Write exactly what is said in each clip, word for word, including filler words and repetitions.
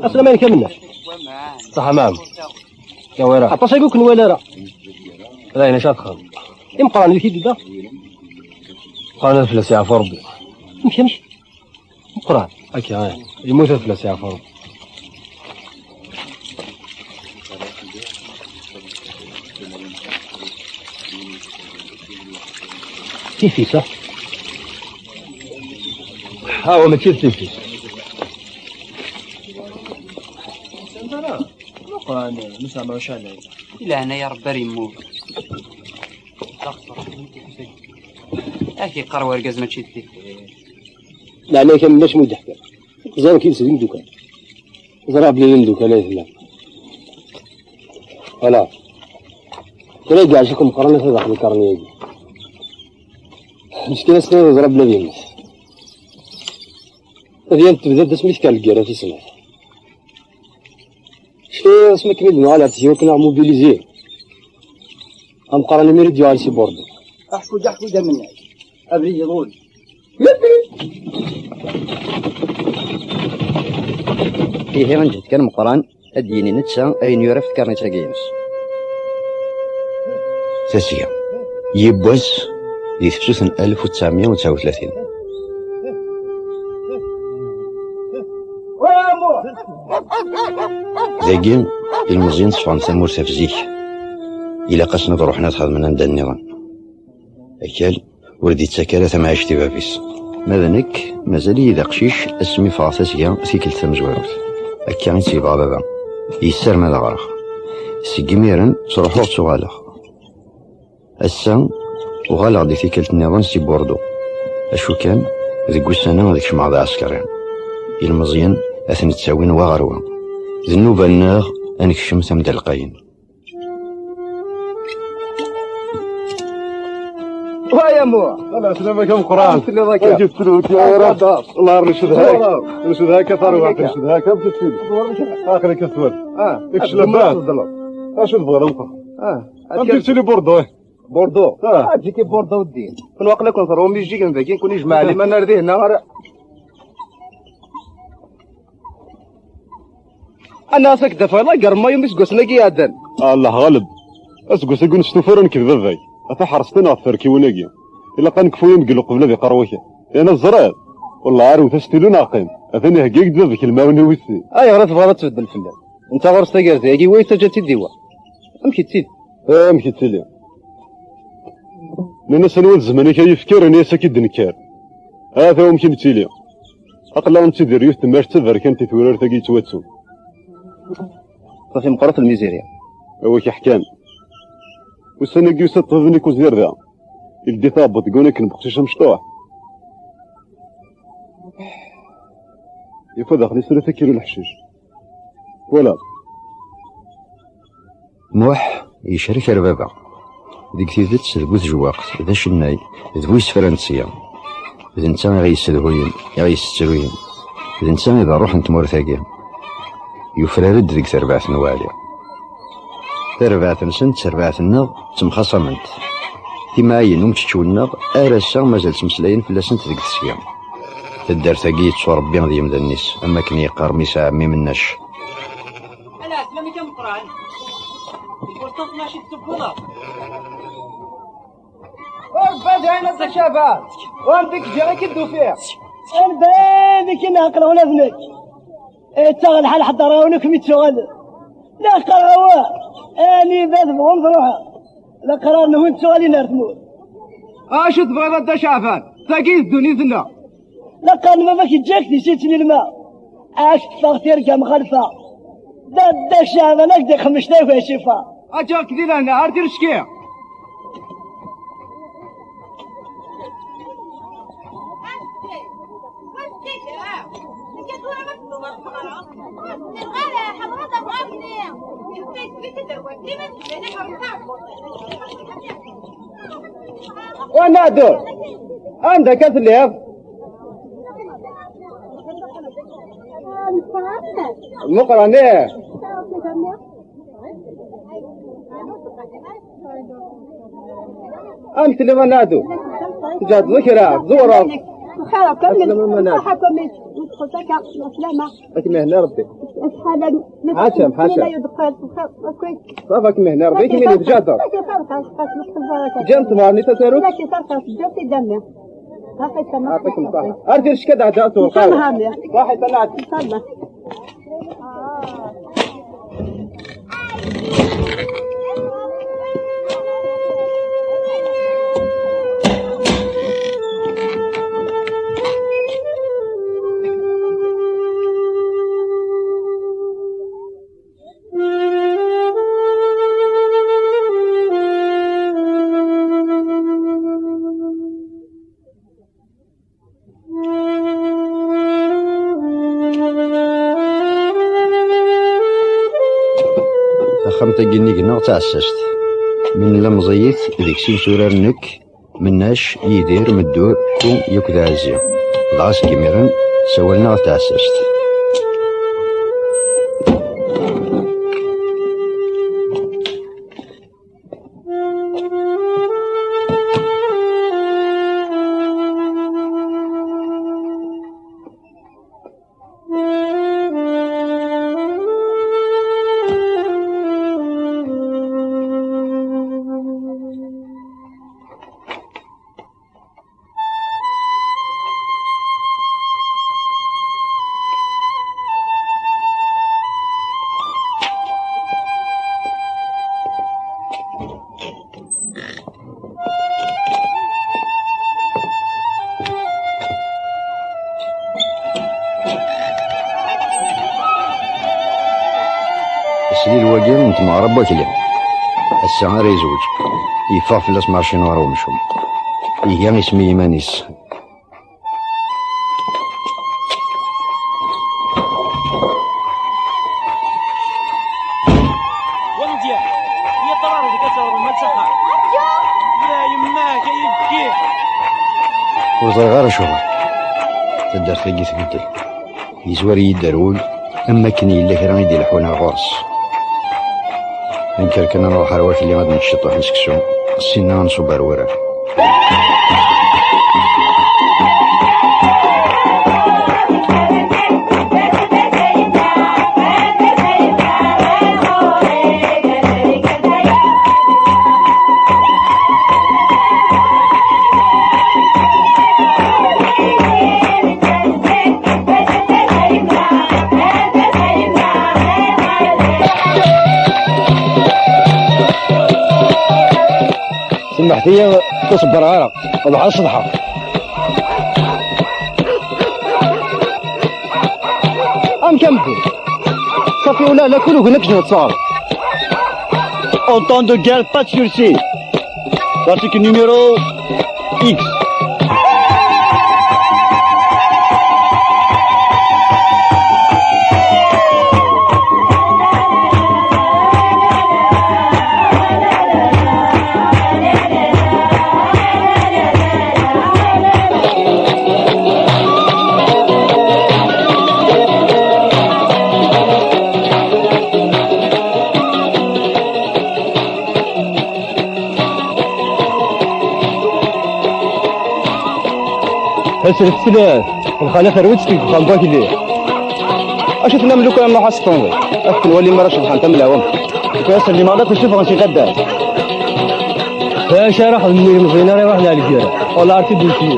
Aslama-inek a Mennac. Ṣaḥa, maɛam. Tawara. Aṭas agi ur k-nwala ara. D ayen acu ad txedmeḍ? Imeqqranen di tidda. Meqqran ad fell-as yeɛfu Rebbi. Amek, amek? Meqqran. Akka, eh. Yemmut ad fell-as yeɛfu Rebbi. Tifis, ah. Ah, wa mačči d tifis. Meqqran, nesɛa maca ɛlay. Di leɛnaya Rebbi ar yemmut. Ak yeqqar wergaz mačči d tifis. Leɛnaya-k a Mennac, mu d-teḥkiḍ. Teẓriḍ kif d imdukal. Ẓriɣ belli d imdukal ay tellam. Voilà. Kra i yeɛjeb-ikem meqqran ata daxel lkarni-agi. Meskin ass-nni ẓriɣ belli ad yemmet. Tadyant tebda-d asmi tekker lgirra tis snat. Cfiɣ asmi akken i d-nuɣal ar tezyiwin akken aɣ mobilizi. Ameqqran imir i d-yuɣal si Bordeaux. Aḥku-d, aḥku-d a Mennac. Abrid iḍul. Ihi, ǧǧet kan Meqqran ad d-yini netta ayen yura ɣef tkarnit-agi-ines. Tasga. Yiwwas di tefsut n alef u tesɛemya u tesɛa u tlatin. Dagi, ilmeẓyen tteffɣen tamurt ɣef zik. Ilaq-asen ad ruḥen ad xedmen anda nniḍen. Akal ur d-ittak ara tamɛict i bab-is. Ma d nekk, mazal-iyi d aqcic asmi ffɣeɣ tasga tikkelt tamezwarut. Akka i tt-yebɣa baba. Yessarem ad ɣreɣ. Seg imiren, ttruḥuɣ ttuɣaleɣ. Ass-a, uɣaleɣ-d i tikkelt nniḍen si Bordeaux. Acu kan, deg ussan-a ad kecmeɣ d aɛeskri. Ilmeẓyen ad ten-ttawin wa ɣer wa. D nnuba-nneɣ ad nekcem tamda lqayen. Wa ya Muḥ! Ala, slamaka Meqqran. Slamaka. Aǧi tfluk, ya Rab. Allah ncedha-k. Ncedha-k a tarwiḥt, ncedha-k am tfluk. Aql-ik a twal. Ah, kečč labas. Acu tebɣiḍ a Meqqran? Ah, am tili Bordeaux. Bordeaux? Ah. Ah, ǧiki Bordeaux ddin. Kun waqla kun tṛum ijigen dagi, kun ijmaɛ liman ar dihna ara. Ana as ak-d-afeɣ lager n mayum iseggasen-agi iɛeddan. Ah, Allah ɣaleb. Aseggas-agi ur nestufa ara nekk d baba-k. Ata ḥerṣet-aneɣ ɣef terkiwin-agi. Ilaq ad nekfu yameglu qbel ad iqqar wakal. Yerna teẓriḍ? Wellah, ar wet astilu neɣ qqim. Atan ihegga-ak-d baba-k lemɛawna wis sin. Ayɣer i tebɣiḍ ad tbeddel fell-am? Netta ɣur-s tagerza-agi, wa yettaǧǧa-tt-id i wa. Amek yettili? Amek yettili? Nnan-as anwa d zzman-ik ay ifker, ini-as ad k-id-nekker. Ata wamek i nettili. Aql-aɣ nettidir yiwet temmart d taberkant i tewrart-agi yettwattun. Safi meqqret lmizirya. Awa k-ḥkan. Ussan-agi yusa ṭṭbib-nni Kuzir da. Ildi taɛebbuḍt deg wanakken n uqcic amecṭuḥ. Yufa daxel-is tlata kilu leḥcic. Twalaḍ? Muḥ yecrek ar baba. Deg tidet, d bu tjewwaqt, d acennay, d bu isefra n tesga. D netta i ɣ-yessedhuyen, i ɣ-yessettruyen. D netta i d ṛṛuḥ n tmurt-agi. Yufrar-d deg terbaɛt n Waɛli. Tarbaɛt-nsen d terbaɛt-nneɣ ttemxaṣament. Timɛayin umčeččew-nneɣ ar ass-a mazal ttmeslayen fell-asent deg tesga. Taddart-agi yettuṛebbi d yemdanen-is, am wakken yeqqar mmi-s a ɛemmi Mennac. Ala, sslam-ik ameqqran. Ur teṭṭef mačči tessewweḍ. Ur bad ɛin a Dda Caɛban. Ur am d-k-ǧǧiɣ i k-id-ufiɣ. Anda d-k inna aql-awen ad nekk. Ittaɣ lḥal ḥeddreɣ-awen akken mi ttuɣalen. La qqareɣ-awen, anida tebɣum truḥem. La qqareɣ-nwen ttuɣalin ar tmurt. Acu tebɣiḍ a Dda Caɛban? Tagi d ddunit-nneɣ. La qqaren baba-k yeǧǧa-k di sitt n lma. Ad k-teffeɣ tirga mxalfa. D Dda Caɛban ad k-d-ixmec tayuga cifa. Aǧǧiɣ-k di lehna ar tircki. Wa Naɛdu, anda akka telliḍ? Meqqran, ih. Amek telliḍ a Naɛdu? Tǧehdeḍ kra, tẓewreḍ? Bxir akk, amek? Aslama a Naɛdu. Ṣaḥa akk, amek? Qultaka, السلامة. Ad kem-ihna Rebbi. Acḥal n-, حاشا، حاشا. Ila yudqel, ok. صافا، ad kem-ihna Rebbi, كمين يتجادر. Ǧan tmarni tasarut. يعطيكم الصحة. أرجل شكد عداته إن شاء الله. صحي، تنعد. إن شاء الله. Taxxamt-agi nnig-neɣ d taɛessast. Mi nella meẓẓiyit, deg-s i netturar nekk, Mennac, Yidir, Meddu, Ku, yakk d Ɛezzi. Dɣa seg imiren, sawalen-aɣ d taɛessast. Aslil wagi n tmeɣra n wakli. Ass-a ara yezweǧ. Yeffeɣ fell-as marci n ɣer umcum. Iga isem i yiman-is. Wa Meẓyan, i ṭṭrar deg ad tawḍem ad tsaxar. Ya yemma-k, ay ibki. Ur ẓriɣ ara acuɣer. Taddart-agi tbeddel. Yezwar-iyi-d ar wul, am wakken yella kra i d-ileḥḥun ar ɣur-s. Ad nekker kan ad nruḥ ar wakli ad nečč ciṭuḥ n seksu, ssinna ad nṣubb ar wurar. Semḥet-iyi, ur ṣebbreɣ ara. Ḍḥa ṣeḍḥa. Amek a medden? Safi, ula la kul ugen akk jehd sɣur. En temps de guerre, pas de sursis. L'article numéro X. Asret slat, lxala terwi-tt deg uxxam n wakli. Acu tennam lukan ad nruḥ ad s-tenḍi? Ad t-nwali mi ara cebḥent am lɛum. Lukan ad s-nli maḍi akk isuffɣen si taddart. D acu ara xedmen ilemẓiyen ara iruḥen ar lgirra? Wala ar tiddukkli.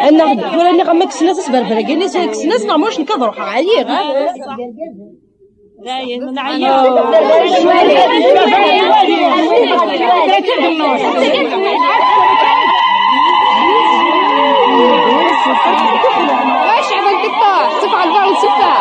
Annaɣ-d tura nniɣ ma kksen-as asberber-agi, nniɣ kksen-as neɣ ma ur nekk ad ruḥeɣ, ɛyiɣ. Dayen, neɛya. Ceɛben, teffeɣ, teffeɣ lbar n teffeɣ.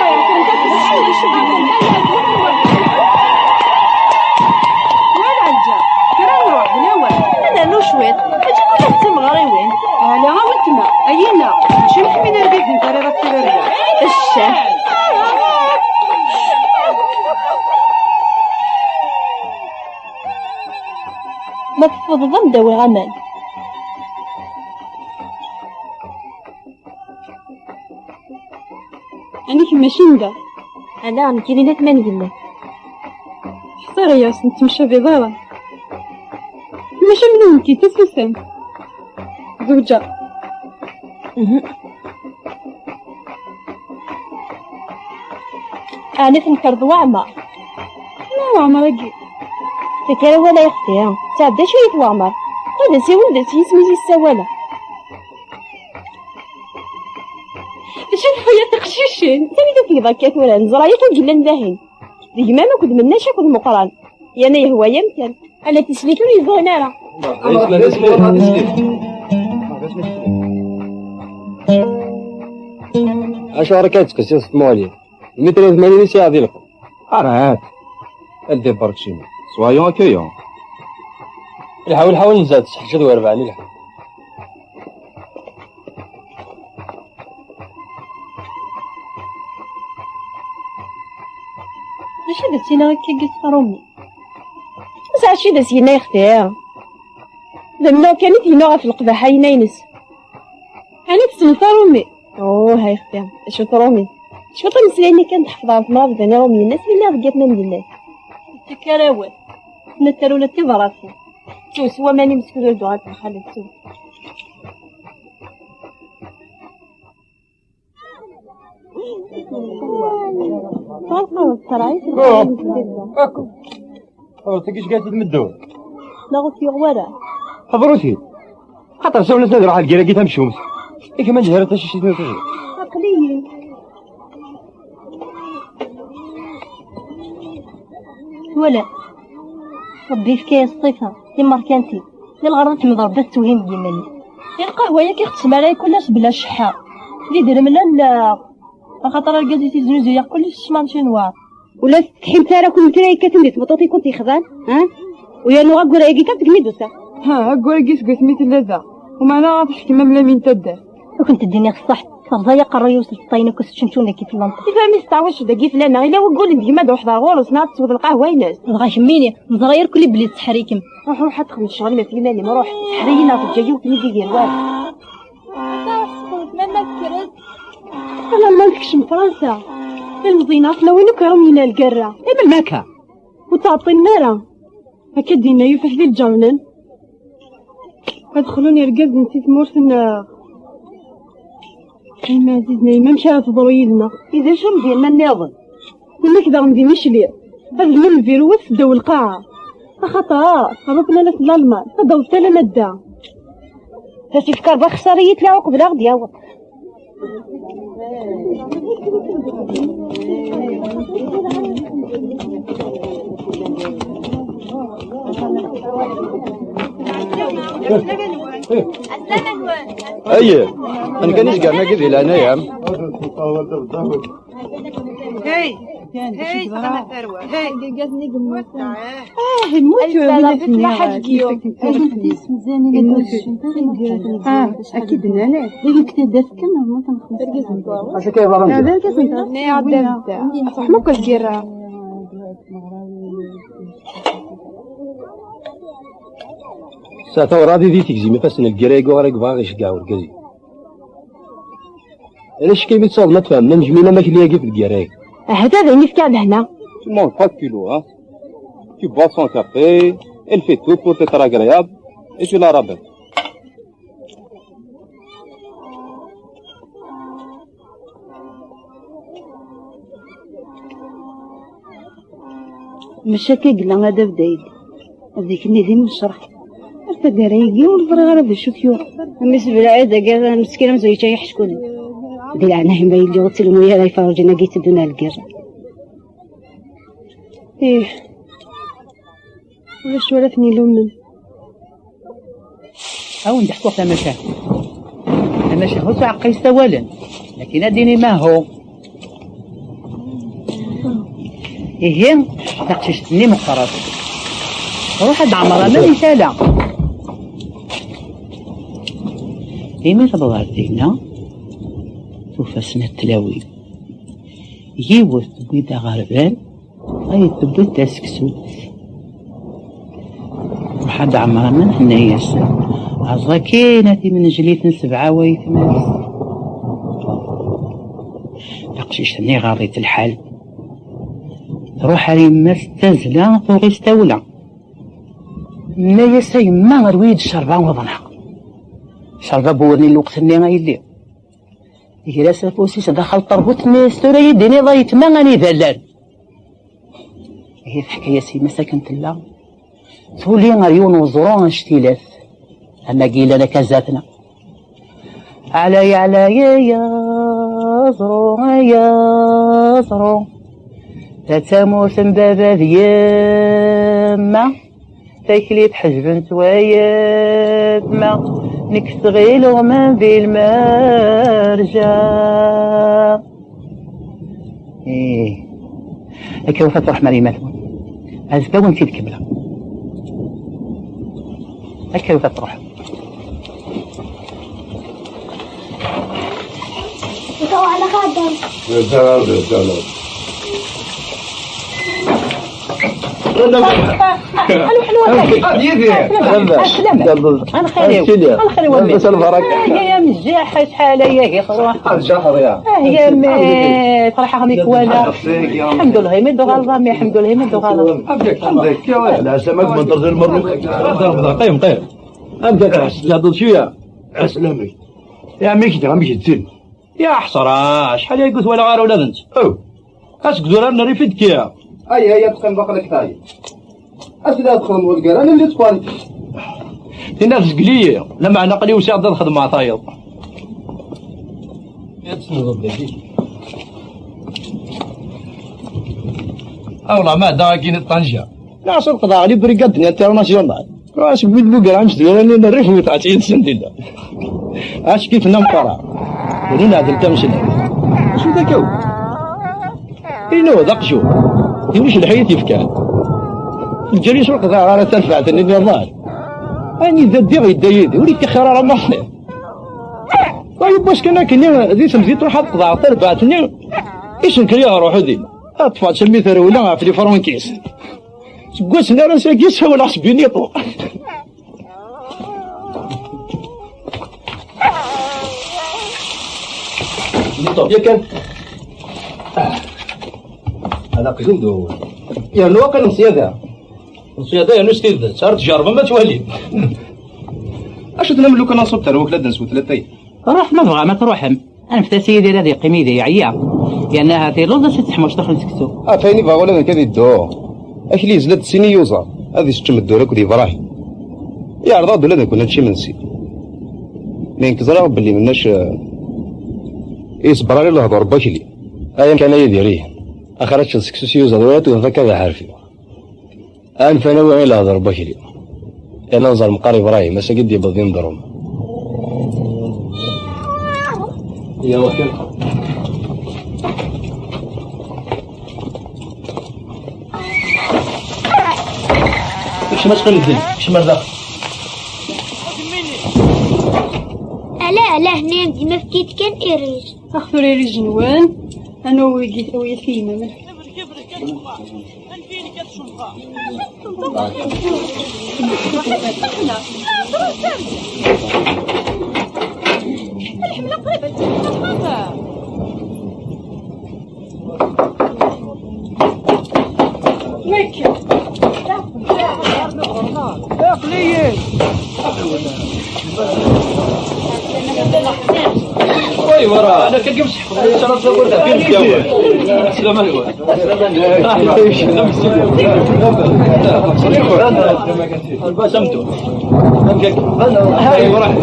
Wala ǧa, kra nruḥ d lawan. Ad nernu cwiṭ. Mačči kul d timeɣriwin. Ala a weltma, ayina, mačči neḥmin argaz n tara ɣef tbarda. Ccah. Ma teffudeḍ, ad m-d-awiɣ aman. Amek mačči n da? Ala, nekkini d atman gella. Xtiṛ-yas, nettemcabi d ara. Maca menhu nekki, d tasusamt. Zewǧeɣ. Mhm. Ɛni tenkeṛ d Waɛmer? Ma Waɛmer-agi? Tekker awal ay xti, tesɛedda cwiya Waɛmer. Ad asiwel d yisem-is i ssawaleɣ. Acu n waya tiqcicin? Sani tufiḍ akka tura? Neẓra yakk i yellan dahin. D gma-m akked Mennac akked Meqqran. Yerna yehwa-yam kan. Ala tislit ur yeẓrin ara. Acuɣer akka tettqessiḍ s tmuɣli? Lmitr tmanyin i sɛiɣ di lqem. Arat. Ad d-iberk cimi. Soyons accueillants. Lḥaw, lḥaw, nezad s ḥaǧa d werbaɛen i lḥaw. D acu d as-yenna akka i Sṭarumi? Ẓer acu d as-yenna i xti. D amennuɣ kan i t-yennuɣ ɣef leqbaḥa-ina-ines. Ɛni tessneḍ taṛumi? Oh, ay xti, acu tṛumi? Cwiṭ imeslayen-nni kan tḥefḍeḍ ɣef tmeɣra d bani ṛumyen, asmi lliɣ deg atman d llat. Ur ttaker awal. Tnatter ula d tibratin. Ttu, s waman-im skud ur d-uɣal lxalat, ttu. Ur tigi cgayt-id meddu. Neɣ ur t-yuɣ wara. Xḍer-it-id. Xaṭer sawlen-as ad ruḥ lgir-agi tamcumt. I kemm ad nezher tacict-nni. Aql-iyi. Wala. Rebbi yefka-yas ṣṣifa, timerkantin. Di lɣerḍ tmeḍ Rebbi ad tewhim deg yiman-is. I lqahwa-yagi ɣ-tesmara i kul ass bla cceḥḥa. D idrimen allaɣ. Axaṭer argaz i t-iznuzuyeɣ kulli s ssmanci n war. Ula tettḥimt ara kull kra yekkaten di tmeṭṭut i kent-yexḍan, ha? U yernu ayyur-agi kan segmi d-tusa. Ha, ayyur-agi seg wasmi tella da. Umeɛna ad teḥkem am lamin taddart. Ad kent-d-iniɣ ṣṣeḥ, terẓa-yi aqerruy-iw s lfeṭṭa-inu akked tčenčun dagi fell-anteɣ. Tifam-is teɛwac dagi fell-aneɣ, ila waggul n gma ad ruḥeɣ ɣur-s neɣ ad tesweḍ lqahwa-ines. Dɣa kemmini, neẓra irkelli belli tseḥḥer-ikem. Ruḥ, ruḥ, ad txedmeḍ ccɣel-im ɣef yiman-im, ruḥ. Tseḥḥer-iyi neɣ teǧǧa yiwet n yigigir, war. Alamma tekcem Fransa, ilmeẓyen ɣef lawan akk arum yella lgerra. I melmi akka? Ur ttɛeṭṭilen ara. Akka d-yenna Yufeḥ di lǧernan. Ad xlun irgazen si tmurt-nneɣ. Ay ma ɛzizen, ay ma amek ara teḍru yid-neɣ? I d acu am d yemma nniḍen? Unak daɣen di Micli. Ad lmun lbiruwat seddaw lqaɛa. Axaṭer, rruplan at Lalman, ad d-taweḍ tala madda. Tasifkarba xsar-iyi tlaa uqbel ad ɣ-d-yaweḍ. Ayyeh, anda kan izgaren-agi di leɛnaya-m? Hey, hey, tama tarwa, hey. Ah, yemmut win i d-tenniḍ. Ah, akka i d-nnan, eh. D acu akka yeḍran? D argaz n tṛaft. Nniɣ-d ad d-, tṛuḥem akk lgirra. Sa tawraɣ di tegzim ifassen lgirra-agi ara yebɣa ɣ-iceggeɛ urgaz-iw. Ala cekk imi tessaweḍ ma tfehmem anejmil amakli-agi f lgirra-agi. Ahat ad ayen ifka lehna. Tu manges pas de kilo, hein? Tu bois son café, elle fait tout pour être agréable, et tu la rabaisses. Maca akka i yella adab d aydi. D ikenni d imnecreḥ. Taggara-agi ur ẓriɣ ara d acu k-yuɣ. Mmi-s belɛid, taggara meskin amzun yečča-yi ḥeckulen. Di leɛnaya-m a yelli ur ttelmu ara iferruǧen-agi yetteddun ar lgirra. Ih, ulac wara ten-ilumen. A wen-d-ḥkuɣ tamacahut. Tamacahut ur ɛeqqa yessawalen, lakin ad d-inim ahu. Ihi, taqcict-nni meqqret. Ruḥ ad ɛmer aman i tala. Imi tewweḍ ɣer dinna, tufa snat tlawin. Yiwet tewwi-d aɣerbal, ay tewwi-d taseksut. Ruḥ ad ɛmer aman, tenna-yas: "Aẓ akin a timnejlit n sebɛa waytma-s." Taqcict-nni ɣaḍ-itt lḥal. Tṛuḥ ar yemma-s d tazzla, tuɣ-itt tawla. Tenna-yas: "A yemma, rwi-yi-d ccerba uḍneɣ." Ccerba n wurni n lweqt-nni a yelli. Tger-as afus-is daxel ṭerbut-nni, s tura yi-d-tiniḍ a yetma anida llan. Ihi teḥka-yas yemma-s akken tella. Tuli ɣer yiwen uẓru anect-ilat. Am wagi yellan akka zdat-neɣ. Ɛlay, ɛlay, ay aẓru, ay aẓru. Ta d tamurt n baba d yemma. Taklit ḥejbent wayetma. Nekk ttɣileɣ man di lmerja. Ih. Akka ur truḥem ar yemma-twen. Azekka ad wen-tt-id-kemmleɣ. Akka ur truḥem. Anta ara d-, anta ara d-, anta ara d-. Alo, alo, alo. Ad yid-, Aslama. Aslama. Alxir-iw. Alxir-iw a mmi. Lbas albaraka. Ah, ya, ya mejjaḥ, acḥal aya i truḥ. Ah, mejjaḥ, ya. Ah, ya mmi, ferḥeɣ mi k-walaɣ. Alxemdullah, mi d-tuɣaleḍ a mmi, alxemdullah, mi d-tuɣaleḍ. Amek, amek, ya, wa. Lɛeslama, amek tmenṭreḍ i lmerruk? Qim, qim. Amek, ad tɛeṣleḍ cwiya? Ɛeslama. Ya, amek, amek d-tin? Ya ḥesra, acḥal aya ur twalaɣ ara ula d netta. Aw. Asegdur ar nerri fid kiya. Ay, ay, ad teqqimeḍ aql-ak tayi. Acu d ad txedmeḍ wal gara, nella tkwali. Tinna tezgel-iyi, lameɛna aql-i usiɣ-d ad xedmeɣ tayeḍ. Ad tessneḍ dagi. Awla ma da akkin ṭanja. La, aṣil qeḍɛeɣ les brigades internationales. Ruḥ seg wid lugar amsdura-nni n rrif u tɛettiyet sendilla. Ackif n amqara. Ur neɛdel tameslayt. Acu d akaw? Inu d aqjun. Ulac lḥayat yefkan. Lǧal-is ur qḍiɛeɣ ara tarbaɛt-nni n iḍan. Anida ddiɣ yedda yid-i, ur ittixir ara maṣli. Wa yiwwas kan akken di temdint ruḥ ad qḍeɛeɣ tarbaɛt-nni. Isenker-iyi ɣer uḥudin. Ad ṭṭfeɣ-tt almi trewla ɣef lifrunkis. Seg wass-nni ar ass-agi ssawaleɣ s biniṭu. Biniṭu, yakan. Ah. Ala qjun d wawal. Yernu waqil meṣyada. Meṣyada yernu s tidet. Ar tjerrbem ad twalim. Acu tennam lukan anṣub terwek la d-neswet latay? Ruḥ ma tebɣam ad truḥem. Anfet-as i Yidir ad yeqqim yid-i, yeɛya. Yerna ahat iluẓ-as ad teḥmuc daxel n seksu. Ɣef ayen i bɣiɣ ula d nekk ad iddu. Akli yezla-d sin iyuzaḍ, ad isečč Meddur akked Yebrahim. Yeɛreḍ-aɣ-d ula d nekkni ad nečč imensi. Mi nekk ẓriɣ belli mennac, eh, i yesber ara lehdur n wakli. Aya kan a Yidir, ih. Axir ad teččeḍ seksu s iyuzaḍ wala tewteḍ akka d aḥerfi. Anef ad nawi i lehder n wakli. Yerna nẓer meqqar Ibrahim, ass-agi d-yewweḍ d imedrum. Ya wakil. Kcem ad teqqimeḍ din, kcem ar daxel. Ala, ala, henni-am dima efk-it kan irij. Ax tura irij-nwen, anu wigi, wigi tiyemmamen. Aql-iyi. Way, أنا كنت مسح. السلام عليكم. البسمتو. هاي، ورحمة.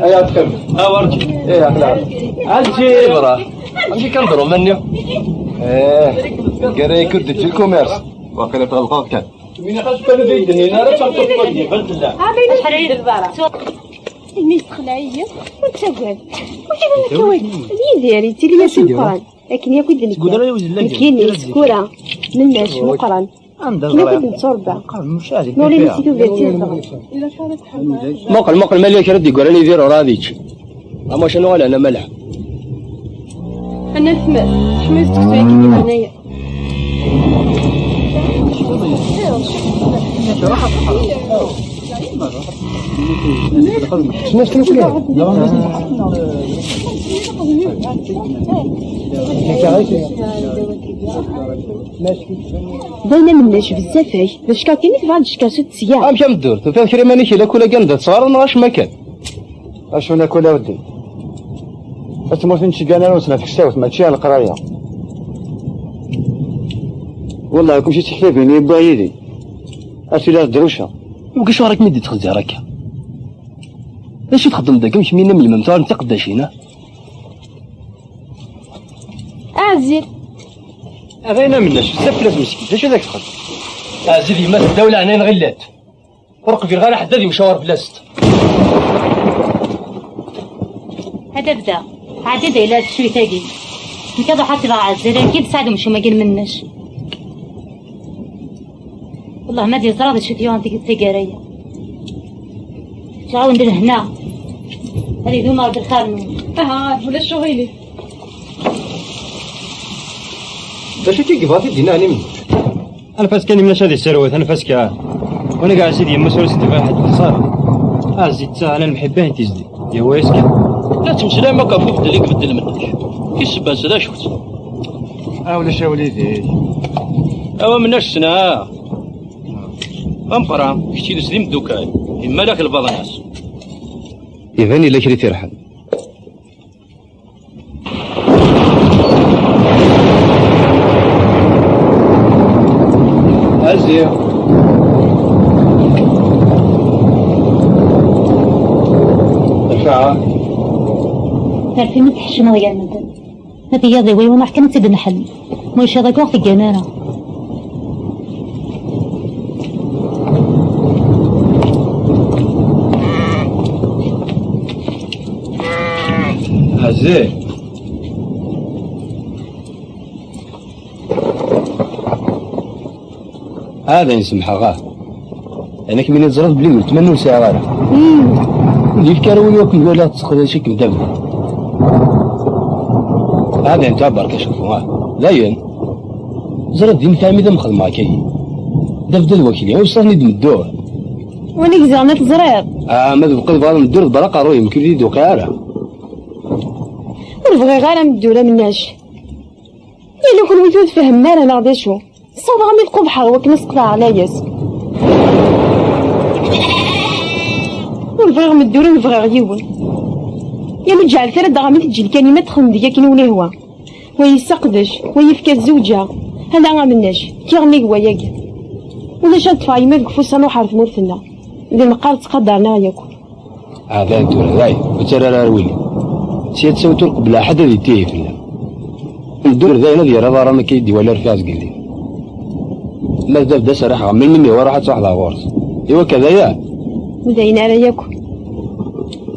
هاي، أتكلم. ها، ورجي. إيه، أخلاق. عاد جيب، راه. أمشي كنضرب مني. إيه. قريك ودي في الكوميرس. واقيلا تغلطات كان. من خاص كانوا بيدني، أنا راه تنطق ودي، بنت الله. Imi yessexleɛ-iyi, ur ttagad. Ur ttagad. Yidir yettili-as i Meqqran. Akken yakk i d-nekka. Nekkini, Sekkura, Mennac, Meqqran. Akken yakk i d-netturebba. Nuli nisi tubirt i zedɣen. Muqel, muqel, ma yella kra d-yeggran Yidir ur ad yečč. Ama acu nuɣal ana malḥa. Ana tma, tḥemmel seksu-agi di leɛnaya. D ayen am nnac bezzaf-ak, d ackaṛ kan i tebɣa ad d-teckaṛ s tesga. Amek a Meddur, tufiḍ kra iman-ik i lakul-agi anda tettɣareḍ neɣ acemma kan? Acu n lakul a weddi? Tmurt n tceggan ar unsna teksawt, mačči ar leqraya. Wellah, kulci d tiktabin i yewwa yid-i. Ar tili ar ddruca. Ulac acuɣer akken i d-yettxezzir akka? D acu txeddmeḍ dagi, amek mi nna melmem tura n tiqeddacin, a? Ɛzil. Aɣayen am nnac, bezzaf fell-as meskin, d acu i d ak-txeddem? Ɛzil yemma-s, ddaw leɛnaya-nneɣ illat. Ur qbileɣ ara ḥedd ad yemcawar fell-asent. Ad abda. Ɛeddi-d ayla tcuyt-agi. Nekk ad ruḥeɣ ad ttbeɛ Ɛzil, akken d Saɛid umcum-agi n Mennac. Wellah ma d-yeẓra d acu t-yuɣen tigi d taggara-ya. Ǧǧeɣ-awen-d lehna. Ad idum Ṛebbi lxir-nwen. Aha, ulac uɣilif. D acu akka i yebɣa ad t-id-ini ɛni Mennac? Anef-as kan i Mennac ad iserwet, anef-as kan. Wana Ɛzil yemma-s ur as-d-iban ḥedd xsara. Ɛzil d taɣala n lemḥibba i tizdi. Yehwa-yas kan. La tettmeslayem akk ɣef ubeddel i ibeddel Mennac. Tisebba-s d acu-tt? A ulac a wlidi. Awa Mennac ssneɣ. A Meqqran, kečč yid-s d imeddukal. Yemmal-ak lbaḍna-s. Iban yella kra i t-irḥen. Aziɣ. Acu? Terfim ad tḥeccmeḍ gar medden. Ma d iyaḍ iwi unaḥ kan ad tt-id-nḥel. Ma ulac iḍ akk ur ɣ-teggan ara. Ɛziz. Ad ayen semḥeɣ, ah. Anak mi teẓriḍ belli weltma-nni ur sɛiɣ ara. Ur d-yefki ara wul akk i walaɣ tesseqdac-ikem d abdi. Ad ayen tura berka cfu, ah. Dayen. Ẓriɣ d imekki armi d am-xedmeɣ akka-yi. D abdad wakli, ur ssaɣen-id meddur. Win i gziɣ ma teẓriḍ. Ah, ma d beqqel bɣiɣ meddur d berra aqerruy-im, kul di d-uqiɛ ara. Ur bɣiɣ ara meddur am nnac. Yella kunwi ur tfehmem ara neɣ d acu? Ssawḍeɣ-am-id qubḥeɣ i wakken ad s-qeḍɛeɣ layas. Ur bɣiɣ meddur, ur bɣiɣ yiwen. Ya ma ǧeɛlet ara d-aɣam i teǧǧel kan i ma texdem deg akken i wen-ihwa. Wa yesseqdec, wa yefka zewǧa. Ala a Mennac, kkiɣ nnig wayagi. Ulac ad ṭṭfeɣ yemma deg ufus ad nruḥ ɣer tmurt-nneɣ. D imeqqar ttqadaren-aɣ yakk. Ɛdayen tura, dayen, ur ttarra ara ar wili. Sya d sawt ur qebbleɣ ḥedd ad ittihi fell-am. Ddur dayen ad yerr aḍar am akka i d-iwala rfiɣ zgelli. Ma d baba-s ara ḥeɣ melmi mi ruḥ ad truḥeḍ ɣer ɣur-s. I wakka d aya? Ur d ayen ara yakk.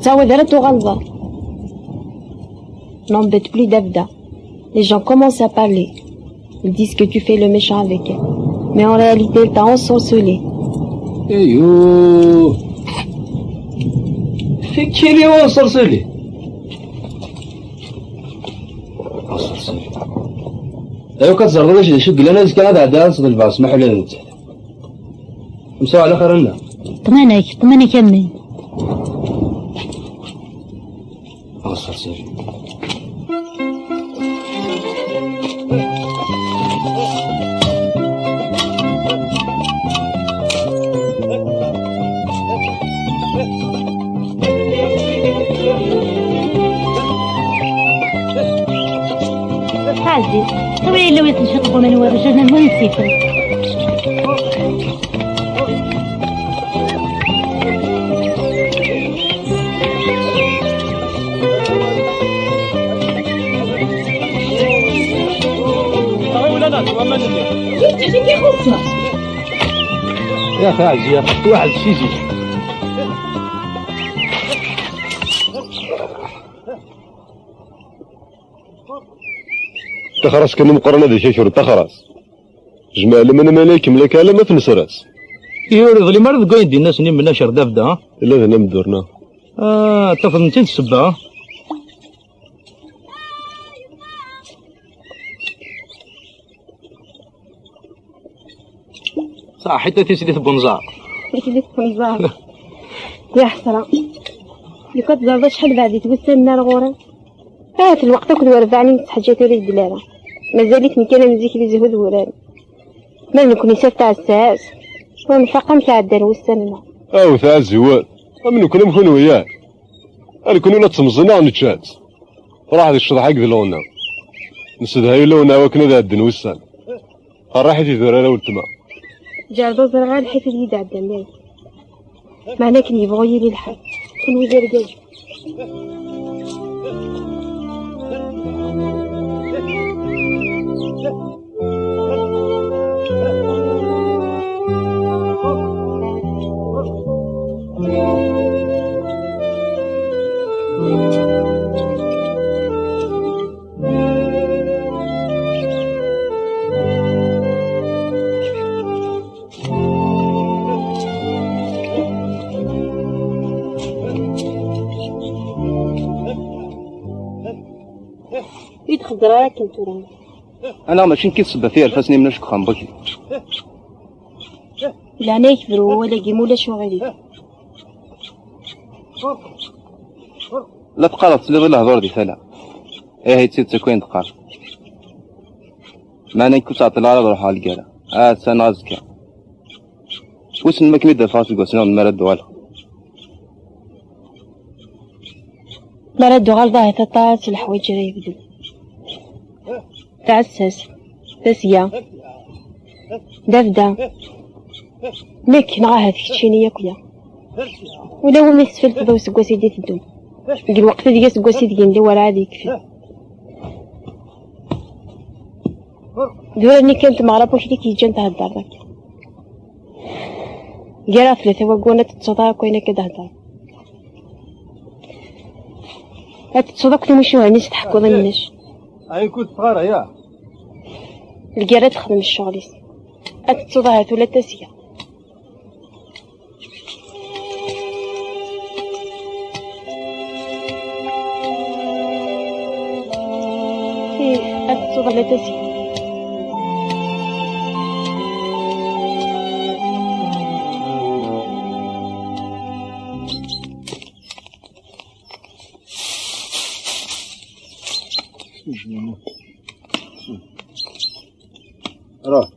Ttawad ara tuɣaleḍ. N'embête plus Davda. Les gens commencent à parler. Ils disent que tu fais le méchant avec elle. Mais en réalité, elle t'a ensorcelé. Ayo. Fekkini ensorcelé. Ensorcelé. Ayo, ad tzerḍeḍ d acu d acu yellan azekka ad ɛeddiɣ ad sḍelbeɣ smaḥ ula d nettat. Msawa ala xir-nneɣ. Ṭmanek, ṭmanek a mmi. Ensorcelé. Ɛeddi, tura yella wi tenfiḍ n waman warrac, ad nemmut nsifen. يا أخي عزيز، واحد الشيء زين. Taxras kan imeqqren ad ikakru taxras. Jmeɛ lemana ma la ikemmel akka alamma tnesras. Ihi ur iḍlim ara deg wayen d-inna s-nni Mennac ar Davda, ha? Illa d namdur-nneɣ. Ah, tafeḍ-tent-id ssebba, ha? Saḥit a tislit n unẓar. Tislit n unẓar. Ya ḥesra. Lukan teẓreḍ acḥal beɛdet wussan-nni ar ɣur-i. Ahat lweqt akked werbaɛnin n teḥǧa tura i d-lara. Mazal-iten kan am zik di zzhu d wurar. Ma d nekkni s at tɛessas, ur nfaq amek ɛeddan wussan-nneɣ. Awt ɛziwen, am nekkni am kunwi, yak. A nekkni ula d temẓi-nneɣ nečča-tt. Truḥ di ccḍeḥ akked leɣna. Nessedhay ulawen-a wakken ad ɛedden wussan. Qerriḥit idurar a weltma. Ǧeɛleḍ ur ẓriɣ ara lḥif ad yi-d-ɛeddan dayen. Meɛna akken yebɣu yili lḥal. Kunwi d argaz. Ur yi-d-xedder ara akken tura. Anaɣ mačči nekk i d ssebba fi yerfasen imnac deg uxxam n Baki? Leɛnaya-k bru wawal-agi, ma ulac uɣilif. La teqqareḍ tesliḍ i lehdur di tala. Ihi d tidet akk ayen teqqar. Meɛna nekk ur ttɛeṭṭileɣ ara ad ruḥeɣ ɣer lgara. Ass-a neɣ azekka. Wissen ma kem-id-afeɣ seg wass-nniḍen mi ara d-uɣaleɣ. Mi ara d-tuɣaleḍ ahat aṭas n leḥwayeǧ ara yebdun. Taɛessast, tasga, d abda. Nekk neɣ ahat keččini akk ya. Ula wumi tesfilteḍ i useggas i d-iteddun? Deg lweqt ideg aseggas ideg yella werɛad yekfi. D urar-nni kan n tmeɣra n wakli k-yeǧǧan theddeṛ akka. Gar-aɣ tlata waggur ad tettuḍ akk ayen akka d-heddreɣ. Ad tettuḍ akk timucuha-nni s tḥekkuḍ i Mennac. Ɛni ur tetteffeɣ ara, ya? Lgerra ad texdem ccɣel-is. Ad tettuḍ ahat ula d tasga. Ih, ad tettuḍ ula d tasga. Ruḥ.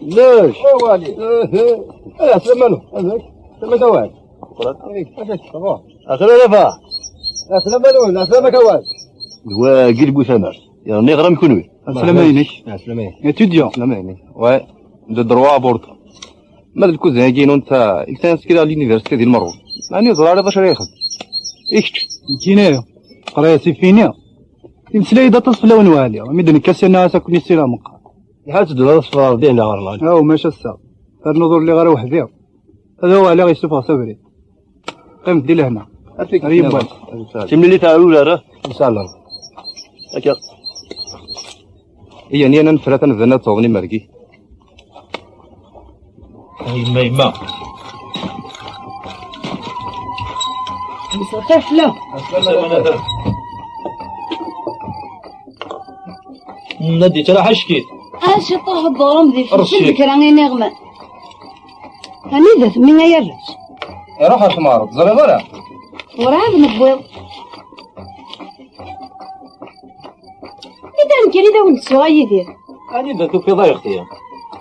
ليش؟ هو علي. ايه، ايه. ايه، عسلامة له. هذاك. سلامة واحد. شكرا. هذاك. عسلامة لفا. عسلامة له. عسلامة كوال. هو قلب وثمر. يعني غرام يكون وين؟ عسلامة عينك. عسلامة عينك. Étudiant. عسلامة عينك. Ouais. De droit à bord. Ma d lkuzin-agi-inu netta, yeksan askil ɣer l'université di Lmerruz. Ɛni ẓriɣ ara d acu ara yexdem. I kečč? Nekkini, qraya c'est fini. Imeslay-d aṭas fell-awen Waɛli, mi d-nekka syanna-as akk-nni sira meqqar. Iḥal tedduḍ ad teffɣeḍ dihin ɣer lɣali. Aw, maca ass-a. Ternuḍ ur lliɣ ara weḥd-i. Ad Waɛli yessufeɣ s abrid. Qqimet di lehna. Ar tikkelt. Ar yiwwas. Timlilit ar ul ara. Inshallah. Akka. Iyan, iyan, ad nefra tanebda ad tawḍen imergi. A yemma, yemma. Msxir fell-am. Nadi, ttṛaḥ acki. A ciṭuḥ ḍurum di fsel kra iniɣman. Anida temmi ay arrac? Iruḥ ar tmeɣra, teẓriḍ ara? Werɛad newwiḍ. Ida nekkini d awen-d-ssuɣ a Yidir. Anida tufiḍ ay xti?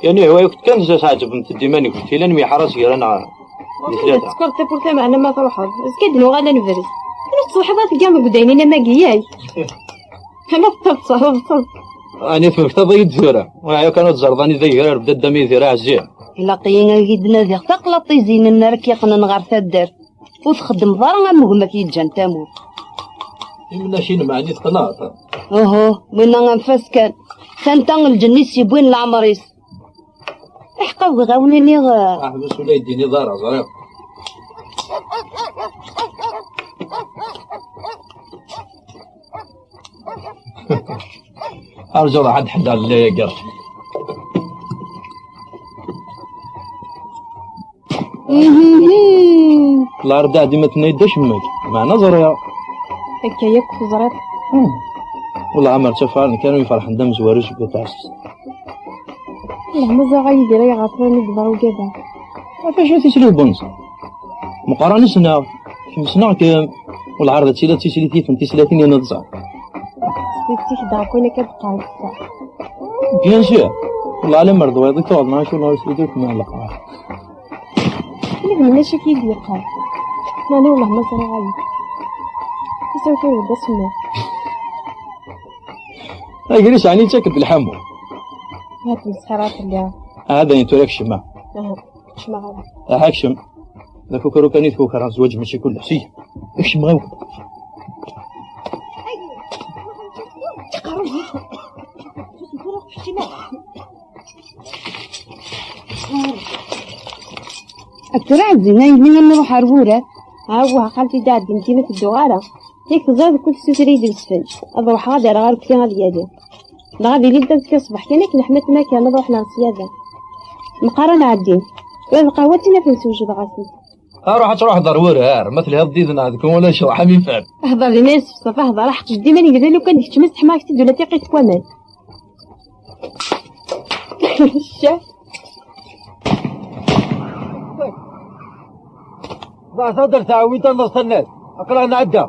Yani hwa yakk kan zas ɛeǧbent-d iman-nkent, ilan myeḥras gar-aneɣ di tlata. Tsekkeṛ tawwurt, meɛna ma truḥeḍ, azekka ad nuɣal ad nebrez. Ur tettṣelḥiḍ ara tga deg udaynin am wagi, yak? Ala tettaḍsaḍ. Ɛni tmektaḍ-iyi-d tura? Ur ɛya kan ad tzerḍ anida yegrar bdadda-m Yidir aɛezzi. Ilaq-iyi ad d-nadiɣ taqlaṭ izinen ara k-yeqqnen ɣer taddart. Ur txeddmeḍ ara am gma k-yeǧǧan tamurt. Imnac-inem ɛni teqnaḍ? Uhu, winna anef-as kan. Santa lǧenn-is yewwin leɛmer-is. Iḥqa bɣiɣ a wen-iniɣ, eh, Aḥbes ula yeddiniḍ ara, ẓriɣ. Arǧu ṛuḥ ad ḥeddeɣ lalla-agi. Lɛerḍ aɛdi ma tenna-yi-d acemmek, meɛna ẓriɣ. Akka yakk teẓriḍ. Hmm. Wellah amer ttafaren kan wi ferḥen d amezwaru seg uṭas. Wellah ma ẓriɣ a Yidir ayɣer tura mi d-yeḍra ugad-a. Ɣef acu tislit bunẓ? Meqqar ad nesneɣ, kemm ssneɣ-kem. Welɛerḍ ad tili d tislit yifen tislatin i neẓẓa. Tislit-ik d akk ayen akka d-qqaren ṣṣeḥ. Bien sûr. Wellah alammer d wayeḍ i tuɣeḍ neɣ acu neɣ islit ur kemmel leqrar. Ula d Mennec akka i d-yeqqar. Meɛna wellah ma ẓriɣ ayen. Tasawt-iw d asemmiḍ. Agris ɛni yettak-d lḥamu? Ha tmesxir ara telliḍ. Aha dayen tura kcem. Aha, kecmeɣ ara. Aha kcem. D akukru kan i tkukra, zzwaǧ mačči kullec. Siyya, kcem ɣiwel. Akka ara ɛezzin a yelli ad nruḥ ar wurar. Awah, xalti d aɛeddi nekkini ur tedduɣ ara. Yak teẓriḍ kul tessuter-iyi-d lesfenǧ. Ad ruḥeɣ ad rreɣ arekti ad yali. Dɣa ad ilint azekka ṣṣbeḥ kan akken ḥma tmakal ad ruḥen ar ṣṣyada. Meqqar ad ɛeddin. Ula d lqahwa d tin ad ten-sewjdeɣ-asen. Aruḥ ad truḥeḍ ar wurar, ma telhiḍ d yid-neɣ deg wulac ruḥ am ifad. Hḍer dinna yessefṣef, hḍer aḥeqq jeddi ma negda lukan d kečč ma steḥmaɣ-ak-tt-id ula tiqit n waman. Ccah. Ḍeɛt-aɣ-d ar tɛawint ad nẓeṭ annar. Aql-aɣ nɛedda.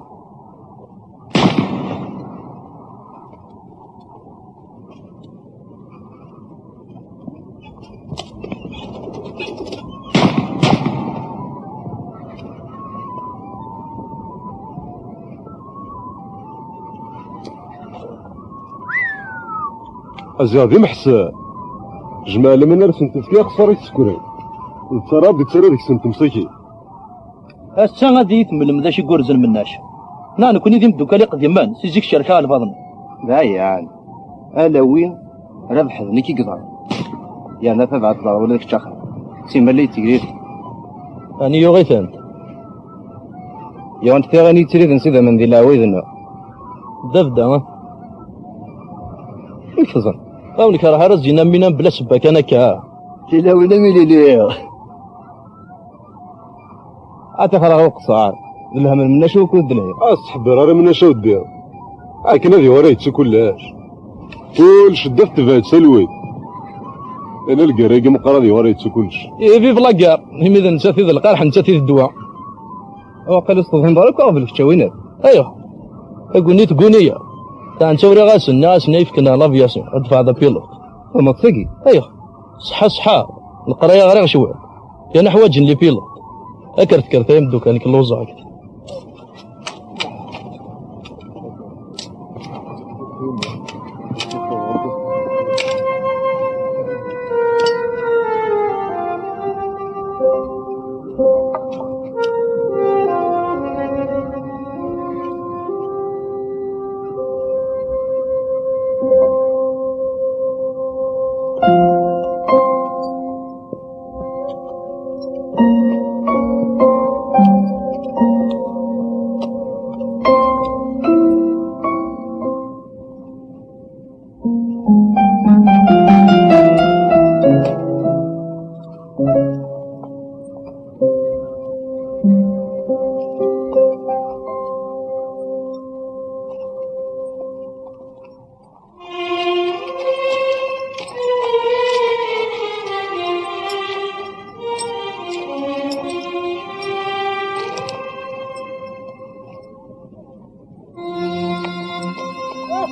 Aziɣ d imḥessan. Jmaɛ laman ara sen-tefk i axeṣṣar i tsekrin. D ttara d ttara deg-sen temsaki. Ass-a ad iyi-temmlem d acu i yurzen Mennac. Neɣ nekkni d imeddukal iqdimen, si zik cerkeɣ lbaḍna. D ayan. Ala wi rabeḥ d nekk i yeḍran. Yerna tabaɛt teḍra ula d kečč axir. Simmal la yettegrir. Ɛni yuɣ-itent? Yuɣent tiɣin yettriden s idammen di leɛwayed-nneɣ. Dda bedda, ah. Amek teẓriḍ? Awen kerheɣ ara zzin am winna mebla ssebba kan akka. Tilawin am ilili. Ad t-xraɣ uqṣar. D lhem n Mennac ukud d lhem. Ad s-tḥebber ara Mennac a weddi. Akken ad iwara yettu kullec. Kullec ddat tebɛed talwit. Ala lgerra-agi meqqar ad iwara yettu kullec. Ihi vive la guerre. Imi d nettat i d lqerḥ, nettat i d ddwa. Waqil ur s-tebhineḍ ara akk aɣbel kečč a winat. Ayɣer? Tagunit tguni-ya. Taɛen ttawriɣ-asen, nniɣ-asen ay fken l'aviation, ad dfeɛ d apilot. Tamaḍt-agi? Ayɣer? Ṣeḥḥa, ṣeḥḥa. Leqraya ɣriɣ cwiṭ. Kan ḥwaǧen les pilotes. Akker tekker tay imeddukal, nekk lluẓeɣ.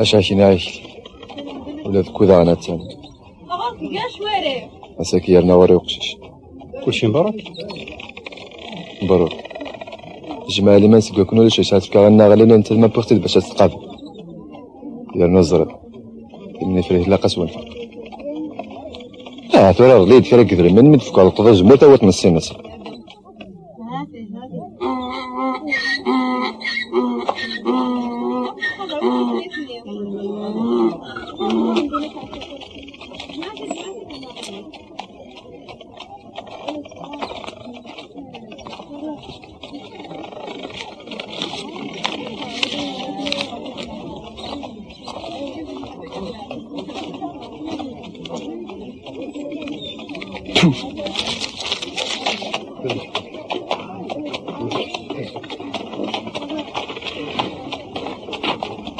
Acu akken ɛict? Ula d kudaɣen attan. Ass-agi yerna ɣur-i uqcic. Kulci mbaruk. Mbaruk. Jmaɛ liman seg wakken ulac acu tefka ɣer-nneɣ lalla n tadmapuxt bac ad tqabel. Yerna ẓriɣ. Imnifrih ilaq-as wenfeq. Ah, tura ɣlid kra n yedrimen mi d-tefkeḍ leqḍa zemmur tawiḍ neṣṣin-as.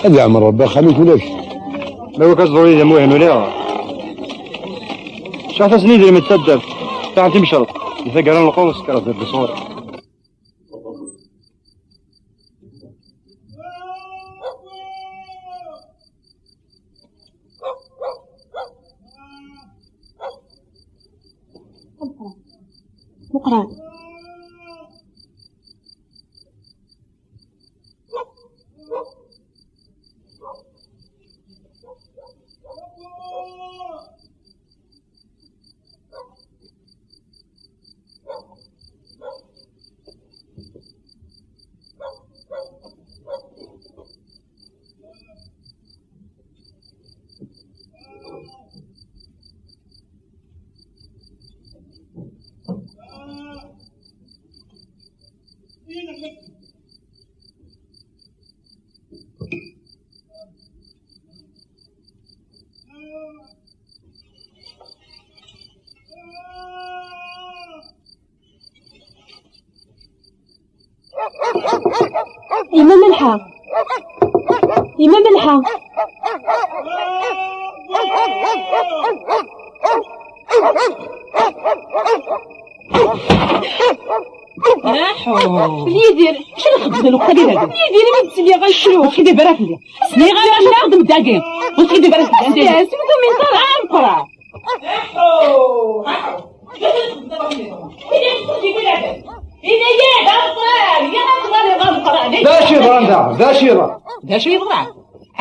Ad yeɛmer Rebbi axxam-ik ulac. Ma ur k-aẓ ẓur-iyi d amuhen uliɣ. Sɛiɣ-asen idrimen d taddart. Taɛen timecreḍt. Di taggara n lqum, sekreɣ deg ṣur. Meqqran. Yemma Malḥa. Yemma Malḥa. Aḥu. Yidir, acu i txeddmeḍ lweqt-agi dagi? Yidir, imi d-ttiliɣ acu? Ur ttxeddib ara fell-i. Sliɣ ara acu txeddmeḍ dagi. Ur ttxeddib ara fell-i. Yes, ur tumineḍ ara. Ah, meqqran. Aḥu, aḥu. D acu yeḍran da? D acu yeḍran? D acu yeḍran?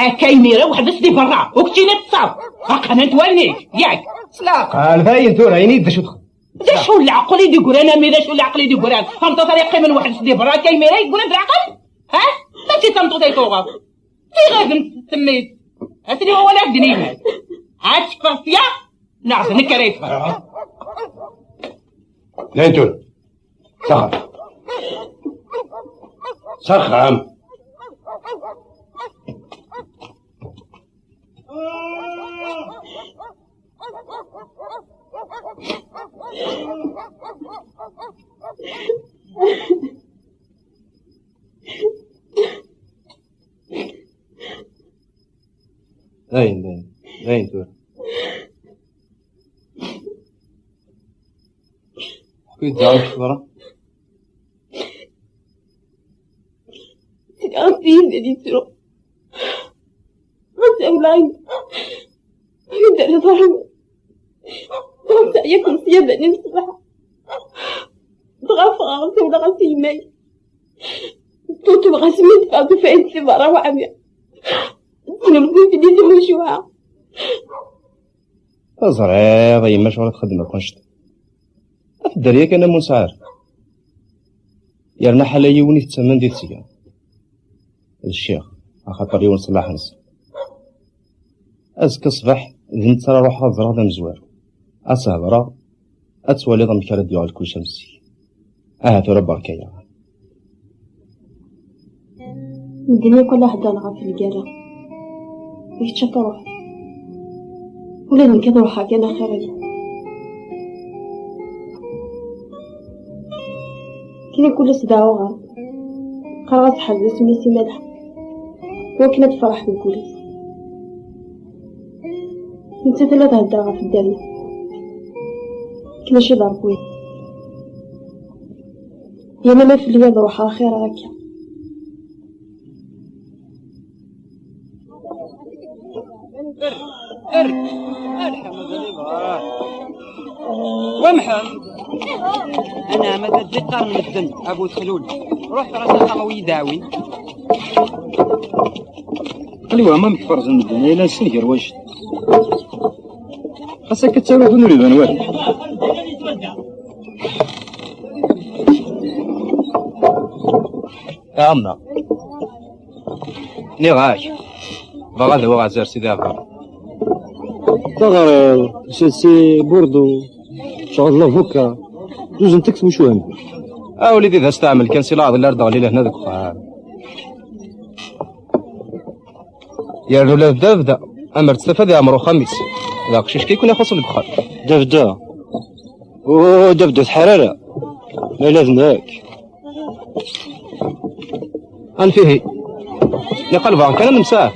Akka imir-a weḥd-s di berra, ur keččini teṭṭseḍ. Aqnan-t wallen-ik, yak. Slaq. Qal dayen tura, ini-d d acu txeddmeḍ. D acu leɛqel i d-yeggran, a mmi, d acu leɛqel i d-yeggran? Tameṭṭut ara yeqqimen weḥd-s di berra, akka imir-a yeggra-d leɛqel? Ha? Mačči d tameṭṭut ay tuɣeḍ. Tiɣirdemt temmit. Atni wawal ad d-nini. Ad teffeɣ sya, neɣ d nekk ara yeffɣen. Dayen tura. S axxam. S axxam. Dayen, dayen, dayen tura. Ḥku-yi-d daɣen acu yeḍran. Ɣas yid-i di ttru. Ɣas awlaɣ-in. Anda ara ḍarun? Ɣas yeɛya-ken ṣṣyada-nni n ṣṣbeḥ. Dɣa ffɣeɣ, sawleɣ-as i yemma-k. Tutbeɣ asmi d-teffeɣ tufa-yi-d si berra weɛmiɣ. Tnemti fell-i timucuha. Teẓriḍ a yemma acuɣer i txeddem akk annect-a? Ad tedder yakan am ur nesɛi ara. Yerna ḥala yiwen i tettamen di tesga. D ccix, axaṭer yiwen ṣṣellaḥ-nsen. Azekka ṣṣbeḥ, d netta ara ruḥeɣ ad ẓreɣ d amezwaru. Ad s-hedreɣ, ad twaliḍ amek ara d-yuɣal kullec am zik. Aha tura, berka-yaɣ. Medden yakk ala heddren ɣef lgirra. D kečč ad truḥeḍ. Ula d nekk ad ruḥeɣ kan axir-agi. Kini kul ass daɛuɣ-am. Qqareɣ-as ḥerz asmi s imalḥa. Wakken ad tefreḥ deg wul-is. Nettat ala thedder ɣef dderya. Akken mačči d Ṛebbi. Yamama fell-i ad ruḥeɣ axir akka. Wamḥen! Anɛam, ad d-iqqar medden a bu Texlul. Ruḥ ɣer axxam a wi-yi-d-ɛawin. Aql-i wehmeɣ amek ferzen medden, ay la nessen gar wannect. Xas akka ttaruɣ-ten ur iban walu. A ɛemma, nniɣ-ak, bɣiɣ ad awiɣ azar Sidi Ɛebdal. Taɣriḍ, si, si Burdu, tceɣleḍ lavuka, zuzent-ak tmucuha-nni. A wlidi, d asteɛmel kan si leɛḍil ar d-ɣli lehna deg uxxam. Yerna ula d Davda, amer ttaf ad iɛmer uxxam-is. D aqcic kan i ken-ixuṣṣen deg uxxam. Davda. Ur d-abdu tḥar ara. Ma ila d nekk. Anef ihi. Niqal bɣan kan ad nemsaɛ.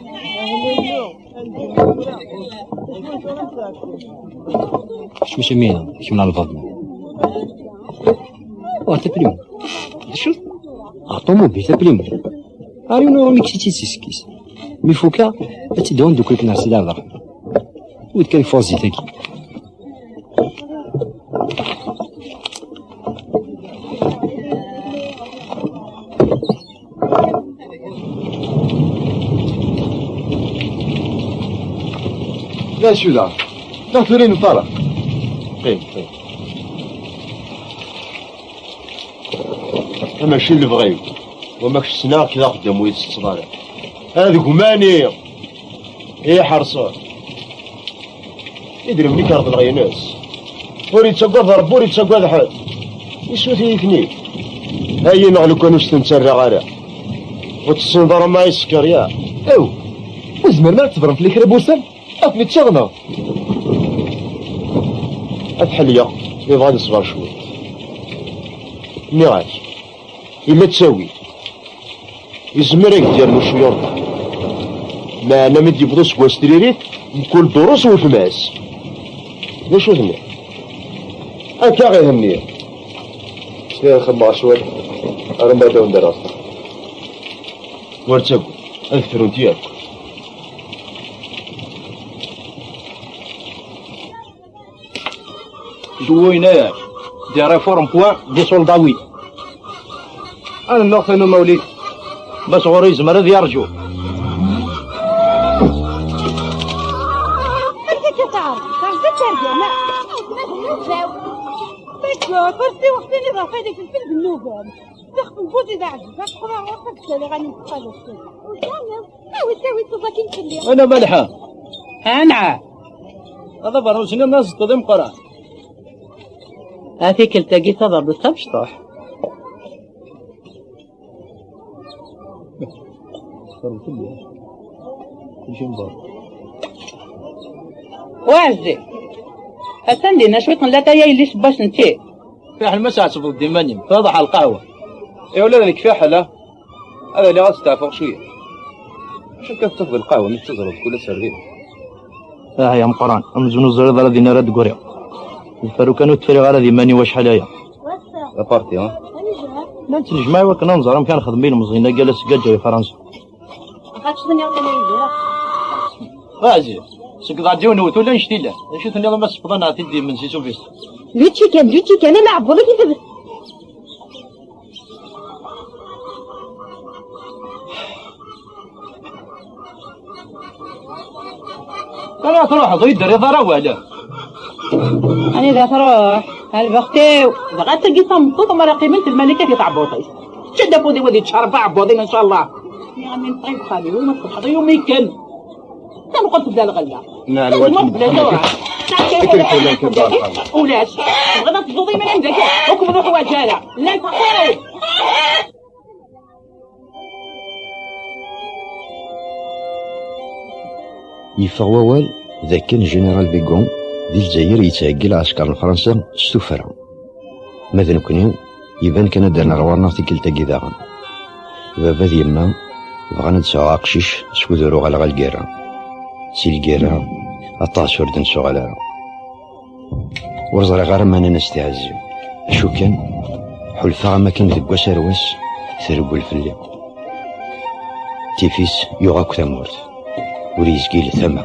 Kečč mačči mina, kemm n albaḍna. War taprima. D acu? A ṭumubil taprima. Ar yiwen uɣrum i k-tt-id-seskis. Mi fukeɣ, ad tt-id-awen ddukkli-k nar sida Ṛebbi. Wi d kan ifuṛ zzit-agi. D acu daɣen? D acu tura i neṭṭara? Qqim, qqim. Mačči lebɣi-w, wama kečč ssneɣ-k d axeddam ur yi-tsetteḍ ara. Ad gmani i ḥerṣeɣ. Idrimen i k-reḍleɣ ines. Ur yettagad Ṛebbi, ur yettagad ḥedd. Isut-iyi-ten-id. Ay ineɣ lukan ur s-ten-ttarraɣ ara. Ur tessineḍ ara ma isekker, ya? Aw, ur tezmirem ara ad tebṛem fell-i kra n wussan? Ad ten-id-taɣ neɣ? Ad ḥelyeɣ, yebɣa ad iṣber cwiṭ. Nniɣ-ak, yella ttawil. Yezmer ad k-d-yernu cwiṭ. Meɛna mi d-yewweḍ useggas tririt, mkul ddurus weltma-s. D acu tenniḍ? Akka ihenni. Sliɣ xemmeɣ cwiṭ, arma d awen-d-rreɣ. Ur ttagad, ad frunt yakk. Jouer une heure de réforme point de soldat, oui. Ad nnuɣ tanu mawlid. Bas ɣur-i yezmer ad yarǧu. Amek akka teɛreḍ? Teɛreḍ ad terǧu, ma, ma d nnuzaw. D'accord, ur ssiweɣ tini ḍeɛf ad ifelfel d nnuba. Tixef n buzi d aɛjeb, ad txuḍ ɣur-s ad ttaliɣ ad nemseqal akken. Awi-d, awi-d, tuẓakin fell-i. Ana Malḥa. Anɛa? Ad abeṛnus-nni ma teẓṭeḍ imeqqran. A tikkelt-agi tabeṛdut tamecṭuḥ. Waɛzi. Atan dinna cwiṭ n latay a yelli-s n wass n ti. Fiḥel ma tɛettbeḍ-d iman-im, tfaḍeḥ ɣer lqahwa. I ula d nekk fiḥel, ah. Ad aliɣ ad steɛfuɣ cwiya. Acu akka tettafeḍ lqahwa mi tettaẓreḍ kul ass ar din? Ah, ya Meqqran, amzun ur ẓriḍ ara din ara d-ggriɣ. D lferru kan ur t-friɣ ara d iman-iw acḥal aya. D aparti, ha? La nettnejmaɛ i wakken ad nẓer amek ara nexdem i ilemẓiyen-agi ala seg Ǧǧa i Fransa. Axaṭer tenniḍ-d anayen dira. Ɛziz, seg ḍaɛdiwen n wtul annect-ilat. D acu tenniḍ ma sefḍen-aɣ-t-id imensi s ufis? Lucikan, Lucikan, ala ɛebbuḍ i k-itebet. Anida truḥeḍ ur yi-d-terriḍ ara awal? Anida truḥ? A lbext-iw. Dɣa tagi tameṭṭut ma ara qqiment lmalikat i tɛebbuḍt-is. Čča-d afud-iw ad ittcerreb aɛebbuḍ-im, ncallah. Nniɣ-am-in ṭṭib xali-w, ma tfeḍḥeḍ i yumi kan. Tameqqelt tebda lɣella. Nɛel. Tameqqelt tebda lɣella. Ulac. Tebɣiḍ ad tebduḍ iman-im dagi? Ur kem-nuḥwaǧ ara. Llan teqqiḍ. Yeffeɣ wawal d akken Général Bégon di Lezzayer yettheggi lɛesker n Fransa s tuffra. Ma d nekkni, iban kan ad d-rren ɣer ɣur-neɣ tikkelt-agi daɣen. Baba d yemma bɣan ad sɛuɣ aqcic skud ur uɣaleɣ ɣer lgirra. Si lgirra, aṭas ur d-nsuɣal ara. Ur ẓriɣ ara ma nnan-as tiɛezzi. Acu kan, ḥulfaɣ am akken deg wass ar wass trewwel fell-i. Tif-is yuɣ akk tamurt, ur yezgil tama.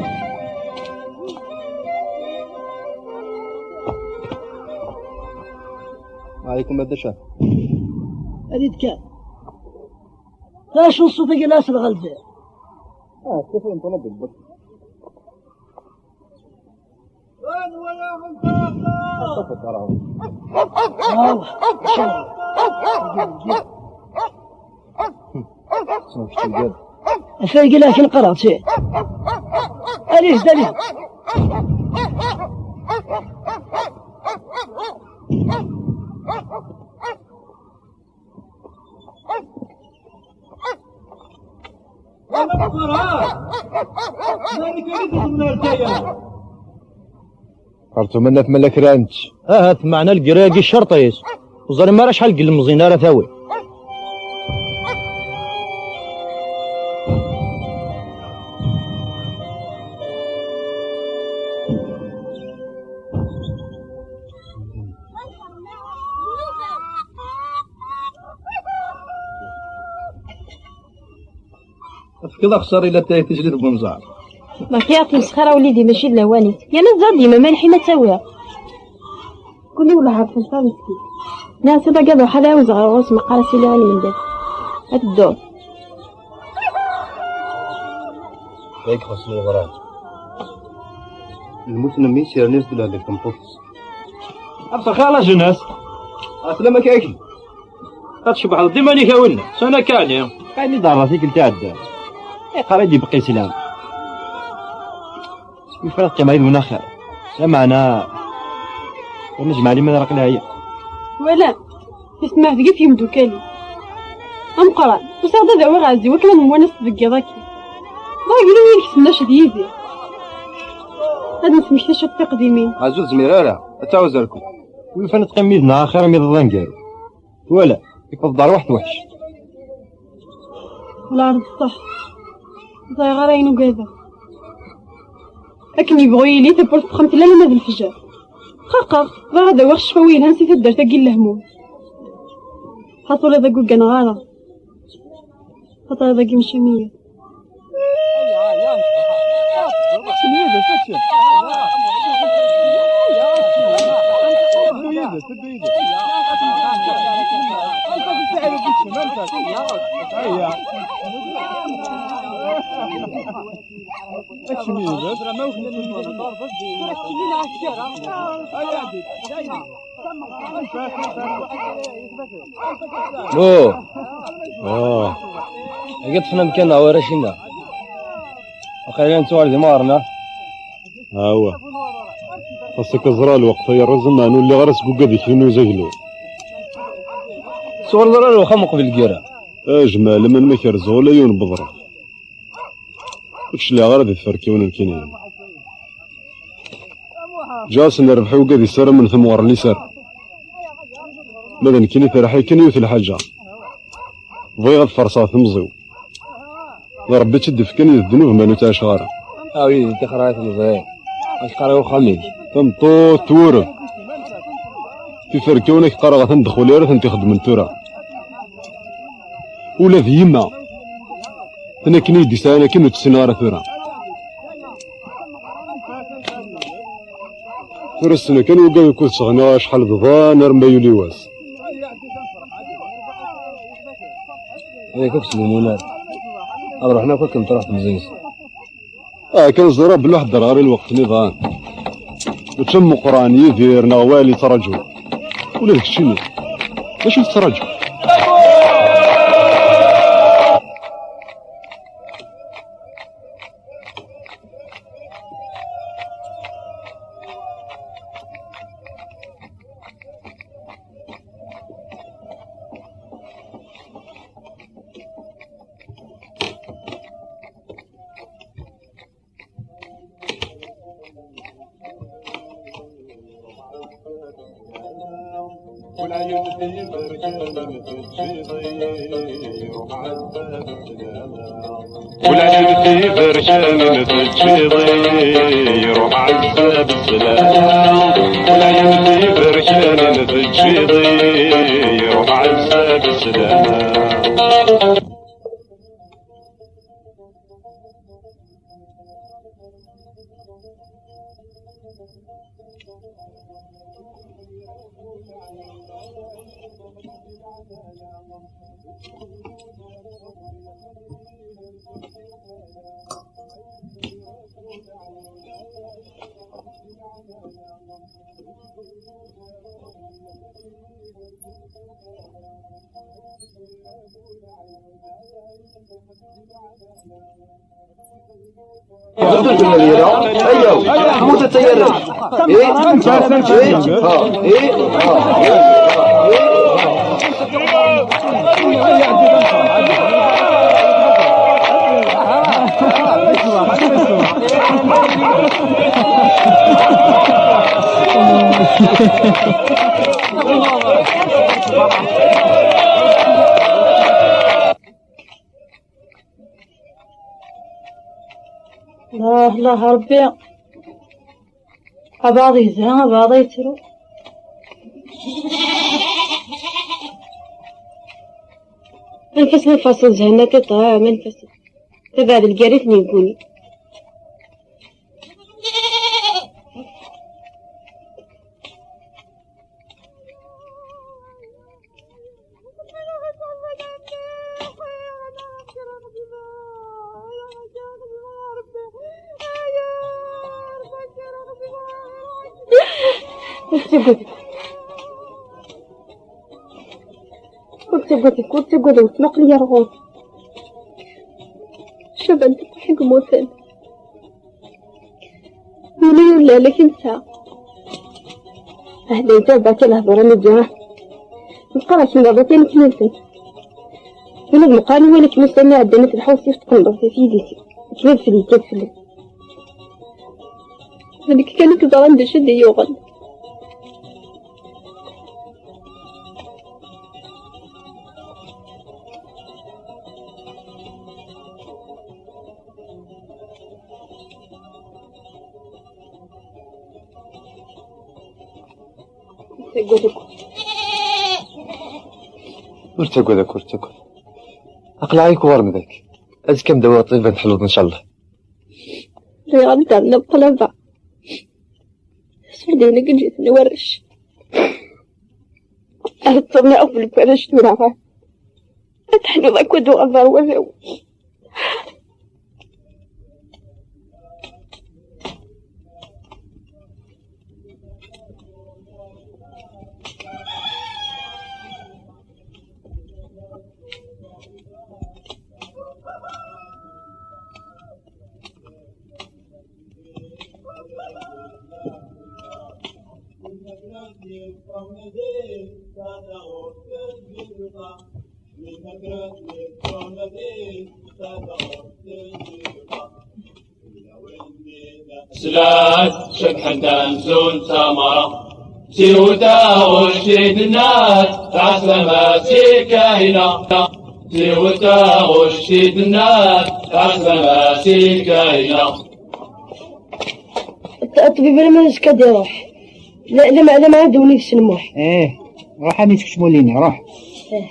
Ɛalaykum a Dda Caf. Ad d-kan. Acu ṣṣut-agi la s-lɣelbi? Ah, ṣṣut n ṭumubil. Ata yagi la k-neqqareɣ, ti. Allez, allez. Wala Ferḥat! Malik, amek i txedmeḍ ar taya? Xerṭum ad naf ma la kra n ttec. Ahat, meɛna lgirra-agi ccerṭ-is. Ur ẓrim ara acḥal n yilmeẓyen ara tawi. Tefkiḍ axeṣṣar i latay tijli deg unẓar. Berka ur tmesxir a wlidi, mačči d lawan-is. Yerna tẓa dima ma lḥim ad tawiḍ. Kul welleh ɣef unṣar meskin. Nniɣ-as iḍ-agi ad ruḥeɣ ad ɛiwzeɣ ɣer ɣur-s, meqqar-as iliɣ i lmendad. Ad tedduḍ. Ma i ixuṣṣen yeḍran. Lmut n mmi-s yerna-as-d lehlak tmeṭṭut-is. Abṣer xir la jeunesse. Ɛeslama-k akli. Ad tcebḥeḍ d iman-ik a winna, sana kani. Qani d-terra tikkelt iɛeddan. Iqar i d-ibqi slam. Yufra teqqim ay d win axir. Lameɛna ur nejmeɛ liman ara aql-i ɛyiɣ. Wala, yesmeɛdeg-it yimdukal-is. Ameqqran, usiɣ-d ad awiɣ Ɛezzi wakken ad nemwanas deg yiḍ-agi. Dɣa glu yid-k sennac d yidi. Ad nesmekti cwiṭ tiqdimin. Ɛezzu ur tezmir ara, ad tɛawez arku. Wi yufan ad teqqim yid-neɣ axir imi d iḍ aneggaru. Twala, yewweḍ-d rrwaḥ tewḥec. Lɛerḍ ṣṣeḥ. Ẓriɣ ara ayen ugadeɣ. Akken yebɣu yili, tawwurt texxam tella alamma d lefjer. Xaqeɣ, bɣiɣ ad awiɣ ccfawa yelhan si taddart-agi n lehmum. Xaṭer ula d agugga neɣ ara. Xaṭer iḍ-agi mačči am yiḍ. Bo. Oh. Agi ṭṭfen amkan neɣ warrac-inna. Axir ad nettuɣal d imɣaren-a. Awa. Xas akka ẓra lweqt ay rrẓen, meɛna ur lliɣ ara seg ugad iknin uzaglu. Sɣur ẓra lwexxam uqbel lgira. A jmaɛ, laman ma kerzeɣ ula yiwen n weḍref. Ur d-cliɛeɣ ara di tferkiwin n kinin. Ǧǧiɣ-asen rrbeḥ i ugad yessaramen tamɣer n liser. Ma d nekkini terḥa-yi kan yiwet lḥaǧa. Bɣiɣ ad farṣeɣ temẓi-w. D Ṛebbi i tt-id-ifkan i d ddnub ma ur tt-ɛaceɣ ara. Awi-d tixraɛt n ẓẓay. Ad qqareɣ uxxam-ik. Tameṭṭut twurem. Tiferkiwin ad k-qqareɣ atan ddexul ara tent-ixeddmen tura. Ula d yemma. Tin akken i yi-d-isɛan akken ur tt-ssineɣ ara tura. Tura ssnen kan wigad ukud sseɣniɣ acḥal d ḍan arma yuli wass. Yak akk slimun ara. Ad ruḥen akk akken truḥ temẓi-nsen. Ah, kan ẓriɣ belli ur ḥeddreɣ ara i lweqt-nni ḍan. Mačči am Meqqran, Yidir neɣ Wali ttraǧun. Ula d keččini. D acu tettraǧu? Ula d tiberkan n teččiḍ, ruḥ ɛzab sslama. Ula d tiberkan n teččiḍ, ruḥ ɛzab sslama. الله، الله ربي. Abaḍ yezha, abaḍ yettru. Anef-as ma faṣel zhan-a tiṭ, ah, ma anef-as. Tabaɛd lgari ten-yegguni. Ur ttagadet. Ur ttagadet, ur ttagadet, ur ttagadet, aql-iyi ar ɣur-k. Caban, d aqeḥ i yemmuten. Yuli yulal akken ta. Ahla, yetɛebba kan lehdur am iǧi. Meqqar akken d abakan akken nsen. Win ad meqqar iwala akken ussan iɛeddan ad telḥu s yiwet tqenṭert ɣef yidis. Akken ad fell yekkat fell-as. D nekk kan i yeẓran d acu i d-iyi-yuɣen. Ur ttagad akk, ur ttagad. Aql-aɣ-ik ɣur-m dagi. Azekka ad m-d-awiɣ ṭṭbib ad n-teḥluḍ, ncallah. Bɣiɣ ad d-ternuḍ ṭṭlaba. Ṣṣur din i yeǧǧiten warrac. Ad ṭṭerniɣ ɣef warrac tura. Ad teḥluḍ akk ad uɣaleɣ ɣer warraw. Slat cebḥent amzun d tamara, tiwet taɣect i d-nnat, tɛeslama si Kahina. Tiwet taɣect i d-nnat, tɛeslama si Kahina. Ṭ-, ṭṭbib alamma d azekka ad iruḥ. La, la, la, la, ma ad wen-yesselmuḥ. Eh, ruḥ ad yekcem ulini, ruḥ. Eh.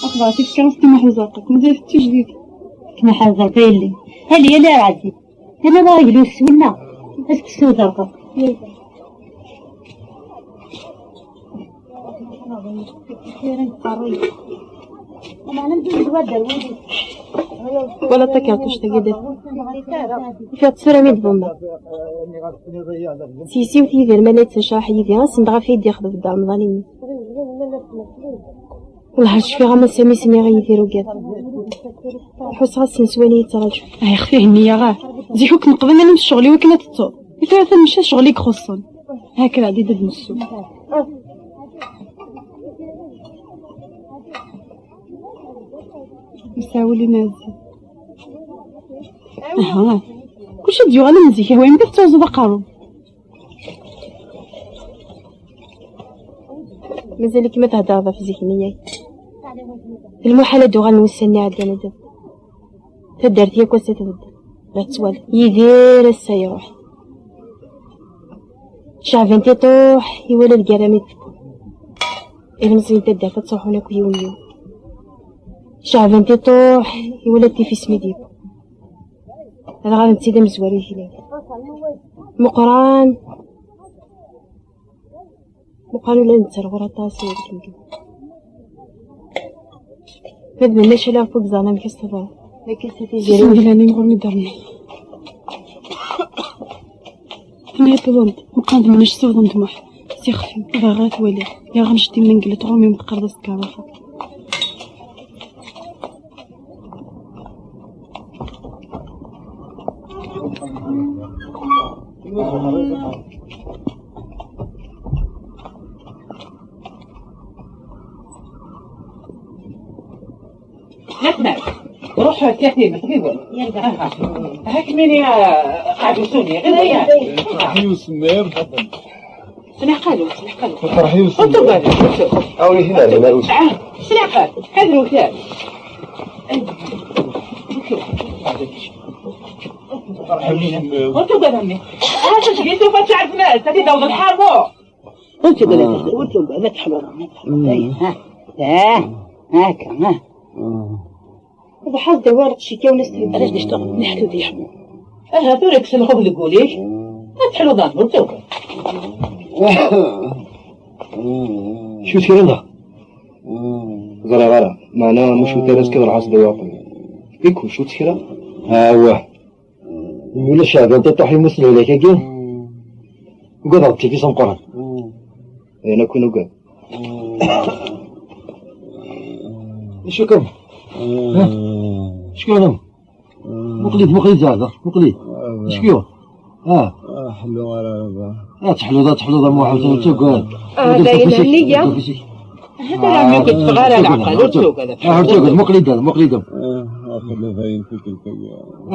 Aqḍeɛ tifka s timuḥ n ẓerqek, mazal tettijdidt. Timuḥ n ẓerqek a yelli. Ali, ali ar ɛeddi. Tama d aglu s winna. As tessudreḍ. Wala takerṭuct-agi d. Ufiɣ-tt tura mi d-ḍemmeɣ. Siysiwt Yidir ma la yettnecraḥ yid-i, ass-n dɣa ad yi-d-yexḍeb Dda Remḍan-imi. Wellah ar cfiɣ ama Sami s-nniɣ i Yidir ugad. Ḥusseɣ ass-n s wani yettraǧu. Ay xti henni-yaɣ ah. Zik ur k-neqḍen alam s ccɣel-iw akken ad tettuḍ. I tura tanmecca d ccɣel i ixuṣṣen. Hakra di dad nessu. Nesɛa wul inazzi. Aha. Kullec ad d-yuɣal am zik, ah, wayen bdiɣ ttɛuzzuḍ aqerru. Mazal-ikem ad theddreḍ ɣef zik-nni, yak? D lmuḥal ad d-uɣalen wussan-nni iɛeddan ad d-, taddart yakk ass-a tbeddel. La tettwaliḍ. Yidir ass-a iruḥ. Ceɛban tiṭuḥ iwala lgara mi d-tewwi. Ilmeẓyen n taddart ad ttruḥun akk yiwen yiwen. Ceɛban tiṭuḥ iwala tifis mi d-yewwi. Dɣa d netta i d amezwaru i glan. Meqqran, meqqran ula d netta lɣur aṭas i deg ngen. Ma d mennac ala ɣef ugẓan amek i s-teḍra. Lakin s tiziri. Send lani ɣur-mi d-rni. Tenna-yi tuḍen, meqqran d mennac s tuḍen d Muḥ. Sixef-im, bɣiɣ ad twaliɣ. Yaɣ amecdi n mengel tɣumim teqqareḍ-as tkerruxa. Leḥnak, ruḥ شحال كاين مقريبا؟ يلا. هاك مين يا قاعد يسوني، غير وياه. فرحي وسمير. سمع قالوا، سمع قالوا. فرحي وسمير. انتو قالوا، انتو. أو هنا، هنا. آه، سمع قال. هذا هو كان. فرحي وسمير. انتو قالوا لي. آه، تجي، انتو ما تعرفنا، تجي دور الحرب. وانت قال لك، وانت قال لك، حلو، حلو. إيه، ها. ها. هاكا، ها. هذا حظ دوار شي كاون است-، علاش باش تاخذ نحكي ودي يحمو؟ اه، هذا راك سلخوه لك وليك. ما تحلو ظهر، وانت قال. شو تكلم ده؟ زرا غرا. معنا مش مترس كده راح أصدق واقع. يكون شو تكلم؟ ها هو. Ulac aɛdaw tiṭuḥ imusel hlak-agi. Ugadeɣ d tifi s ameqqran. Ayen akk i nugad. Acu-kem? Ha? Acu-kem? Muqel-it, muqel-it, zɛda, muqel-it. Acu-kem? Ah. Ah, ḥellu ara Rebbi. Ah, teḥluḍ, ah, teḥluḍ, a Muḥ, ur ttagad. Ah, d ayen hniya. Hata la mumkin teffeɣ ara leɛqel, ur ttagad. Ah, ur ttagad, muqel-it, muqel-it. Ah, aql-i dayen tikkelt-agi.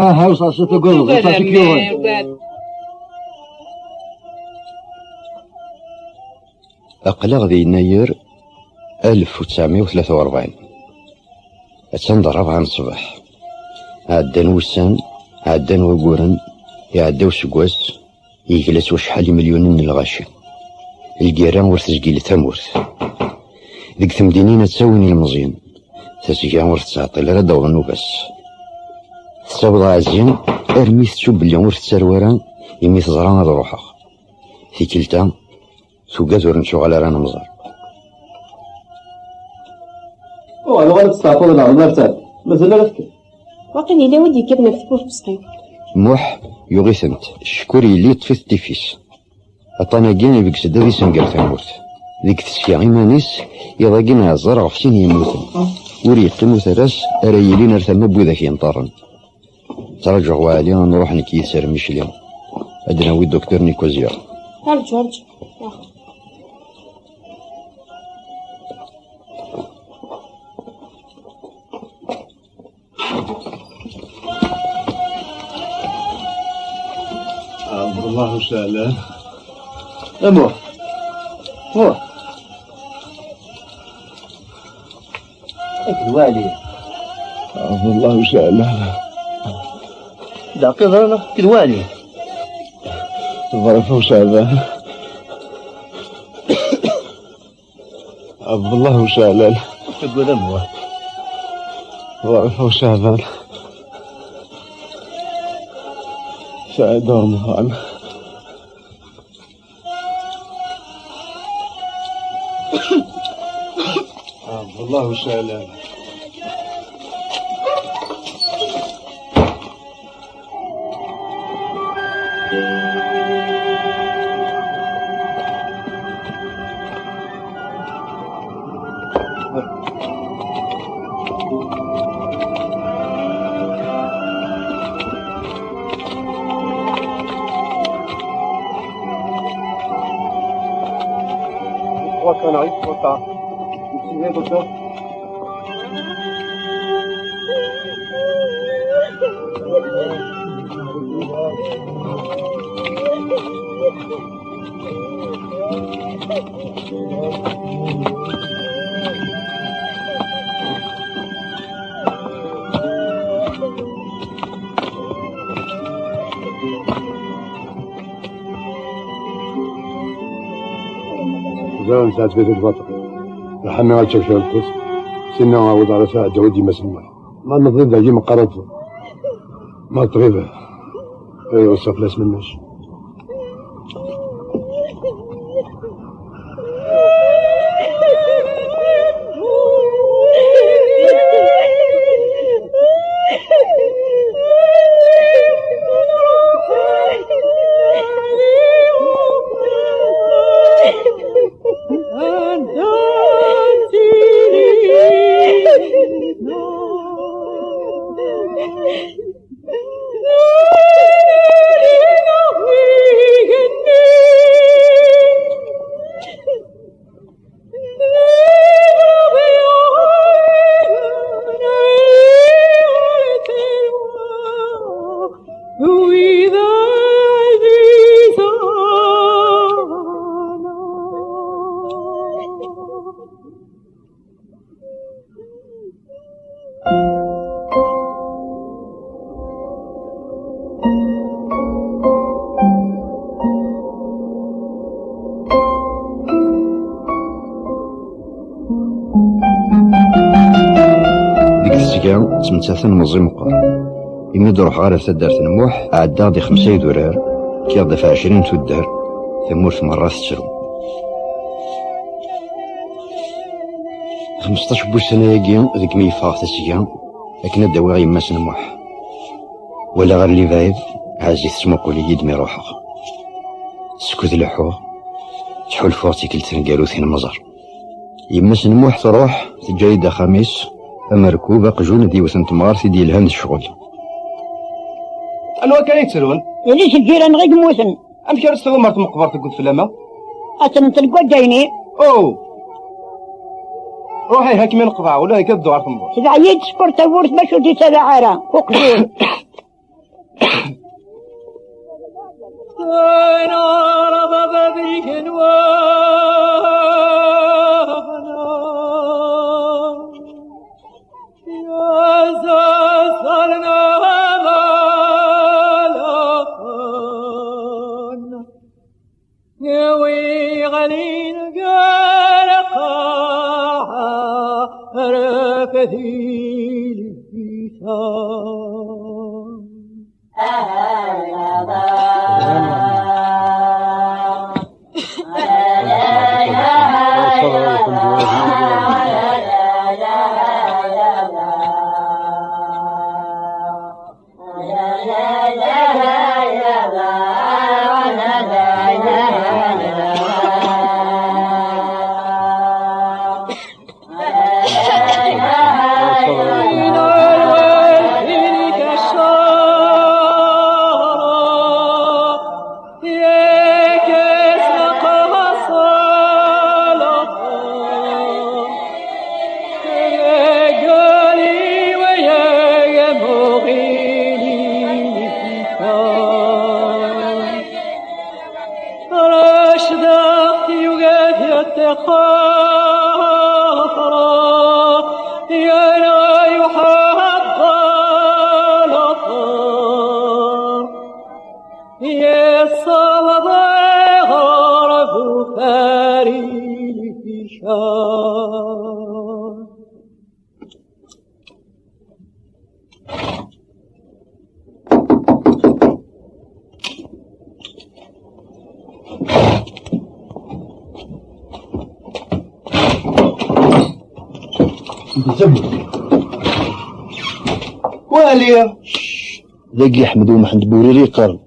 Ah, ha, ur s-, ur ttagad, ur s-, ur ttagad. Aql-aɣ di yennayer alef u tesɛemya u tlata u rebɛin. Attan d rrebɛa n ṣṣbeḥ. Ɛeddan wussan, ɛeddan waguren, iɛedda useggas, yegla-tt wacḥal imelyunen n lɣaci. Lgirra ur tezgil tamurt. Deg temdinin ad tawin ilmeẓyen. Tasga ur tettɛeṭṭil ara ad d-awḍen nnuba-s. Tessaweḍ aɛzi armi tettu belli ur tettarew ara imi teẓra ad ruḥeɣ. Tikkelt-a, tugad ur nettuɣal ara nemẓer. Uɣal, uɣal ad testeɛfuḍ neɣ ma rtad. Mazal ara tekkat. Waqil yella wi d-yekkaten ɣef tewwurt n wesqi. Muḥ yuɣ-itent, cckur yelli yeṭṭef-it tifis. Aṭṭan-agi ibeggs-d ad isenger tamurt. Deg tesga iman-is, iḍ-agi nɛezzer ɣef sin yemmuten. Ur yeqqim uterras ara yilin ar tama n widak yenṭerren. Ttraǧuɣ waɛli ad nruḥ nekk yid-s ar Micli. Ad d-nawi Docteur Nicosia. Rǧu, rǧu. عبد الله وسهلا. امو. روح. اكل والي. عبد الله وسهلا. دقيقة، انا اكل والي. ظرف وسهلا. عبد الله وشعلان. تقول أمه. ظرف وشعلان. سعيد رمضان. عبد الله وشعلان. Trois conneries, trop tard. Vous vous souvenez, docteur ? Ẓriɣ nesɛa-d baba d baṭel. Lḥami ad ččeɣ kra n lqut. Sinna awḍeɣ ara sɛeddaɣ i d-yemma-s n Muḥ. Ma neḍlib dagi meqqar ad tẓer. Ma ṭṭbib, eh, ur saflas mennac. Ttmettaten meẓẓi meqqer. Imi d-ruḥeɣ ɣer taddart n Muḥ, ɛeddaɣ di xemsa idurar, kkiɣ-d ɣef ɛecrin tuddar, tamurt merra tettru. Xmesṭac n wussan ayagi deg mi yeffɣeɣ tasga akken ad d-awiɣ yemma-s n Muḥ. Walaɣ ɣer lebɛid, Ɛazi tettmuqul-iyi-d mi ruḥeɣ. Skud leḥḥuɣ, ttḥulfuɣ d tikkelt taneggarut i nemmẓer. Yemma-s n Muḥ truḥ, teǧǧa-yi-d axxam-is, amerkub, aqjun d yiwet n temɣart i d-yelhan d ccɣel. Anwa akka ara yettrun? Yelli-s n lǧiran i yemmuten. Amek ara s-tadum ɣer tmeqbert deg udfel ama? Aten-nten deg waddayni. Oh! Ruḥ ihi, ad kem-in-qeḍɛeɣ, ula d nekk ad dduɣ ɣer tmeqbert. Tbeɛ-iyi-d skud tawwurt bac ur d-yettabaɛ ara uqjun. Wali! Dagi Ḥmed U Mḥend Buriri yeqqaren.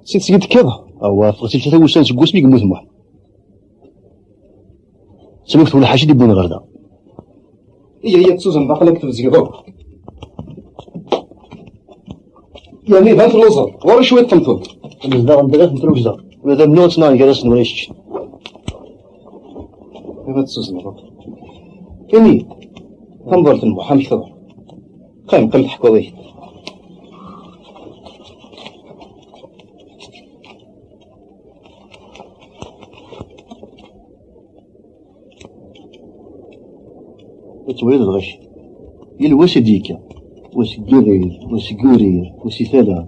Si tesgi tekkiḍ? Awa, ffɣet-d tlata wussan seg wasmi yemmut Muḥ. Sami kteb lḥaci d-iwwin ɣer da. Iya, iya, tsuzen, baqal ad k-tebzgeḍ akk. Yerni d telluẓeḍ, ɣur-i cwiṭ temtuḍ. Nezdeɣ anda la tent-rugzeɣ. Ula d amennuɣ ad tt-naɣen gar-asen wala yeččen. Iba tsuzen akk. Ini, tamḍelt n Muḥ amek teḍra? Qqim, qqim teḥkuḍ-iyi-d. Ad twaliḍ lɣaci. Yal wass i d-yekka. Wass deg yiɣil, wass deg urir, wass i tala.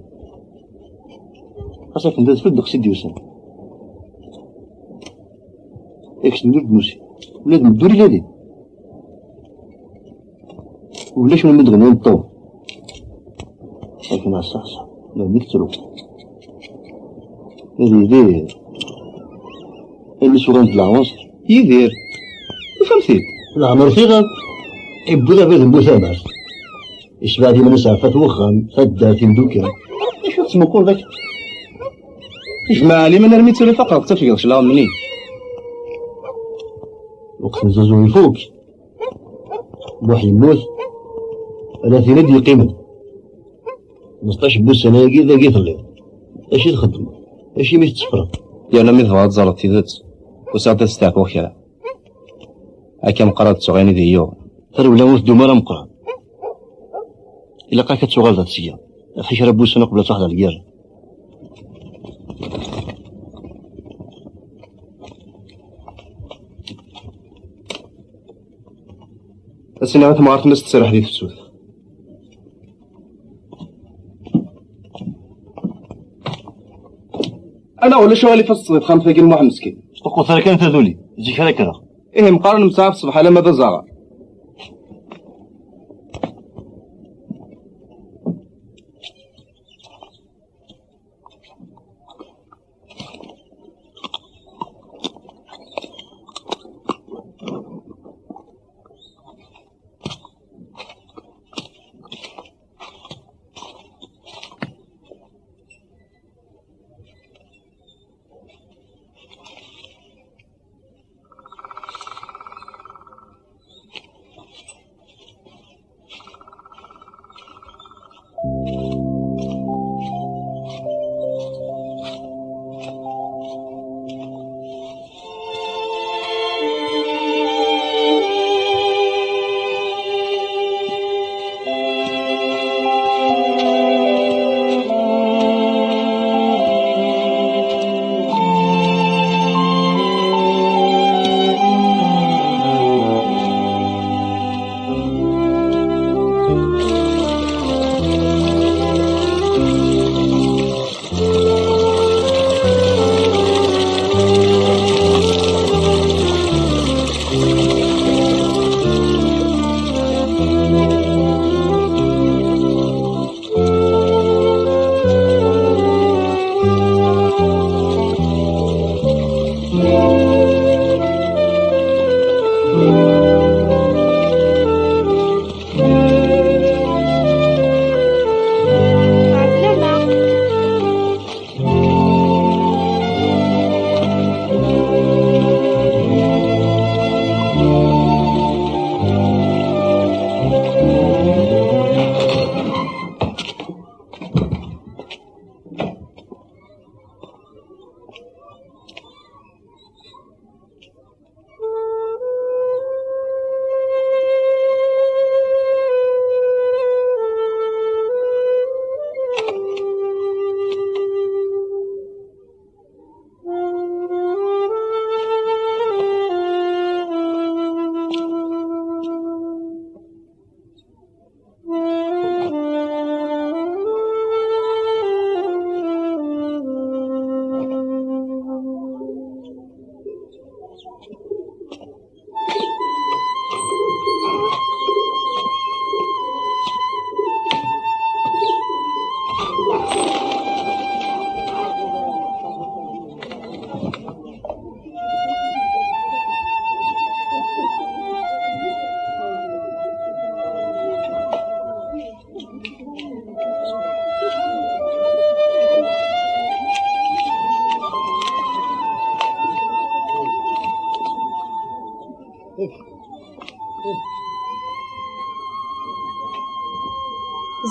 Xas akken d adfel ddeqs i d-yusan. Ikes-d ur d-nusi. Ula d meddur ila din. Ulac win mi d-ɣenyan ṭṭaw. Akken a ṣṣeḥṣeḥ, ma d nekk ttruɣ. Ad yidir. Allen-is uɣalent d leɛwanṣer. Yidir. Tufamt-t-id? Leɛmer tiɣab. Iwwi abrid n bu tamart. Yecbeɛ-d iman-is ɣef at wexxam, taddart, imdukkal. Acu tettmuquleḍ akka? Jmeɛ liman armi ttili faqeɣ tettafgeḍ claɣem-nni. Lweqt n zuzu ifuk. Muḥ yemmut, ala tin i d-yeqqimen. Xmesṭac n wussan-agi dagi telliḍ. Acu i txeddmeḍ? Acimi tetteffreḍ? Yerna mi tebɣa ad teẓreḍ tidet, usiɣ-d ad steɛfuɣ kra. Akka meqqar ad ttuɣ ayen i d-iyi-yuɣen. Tarewla ur teddum ara meqqran. Ilaq-ak ad tuɣaleḍ ad tgeḍ. Ɣef kra n wussan uqbel ad truḥeḍ ɣer lgirra. Ad s-iniɣ i temɣart-nni ad s-tserreḥ di tefsut. Anaɣ ulac aɣilif ad teṭṭseḍ di texxamt-agi n Muḥ Meskin? Ur ṭṭuqqut ara kan taduli, zik ara kkreɣ. Ihi meqqar nemsaɛaf ṣṣbeḥ alamma d azaɣar.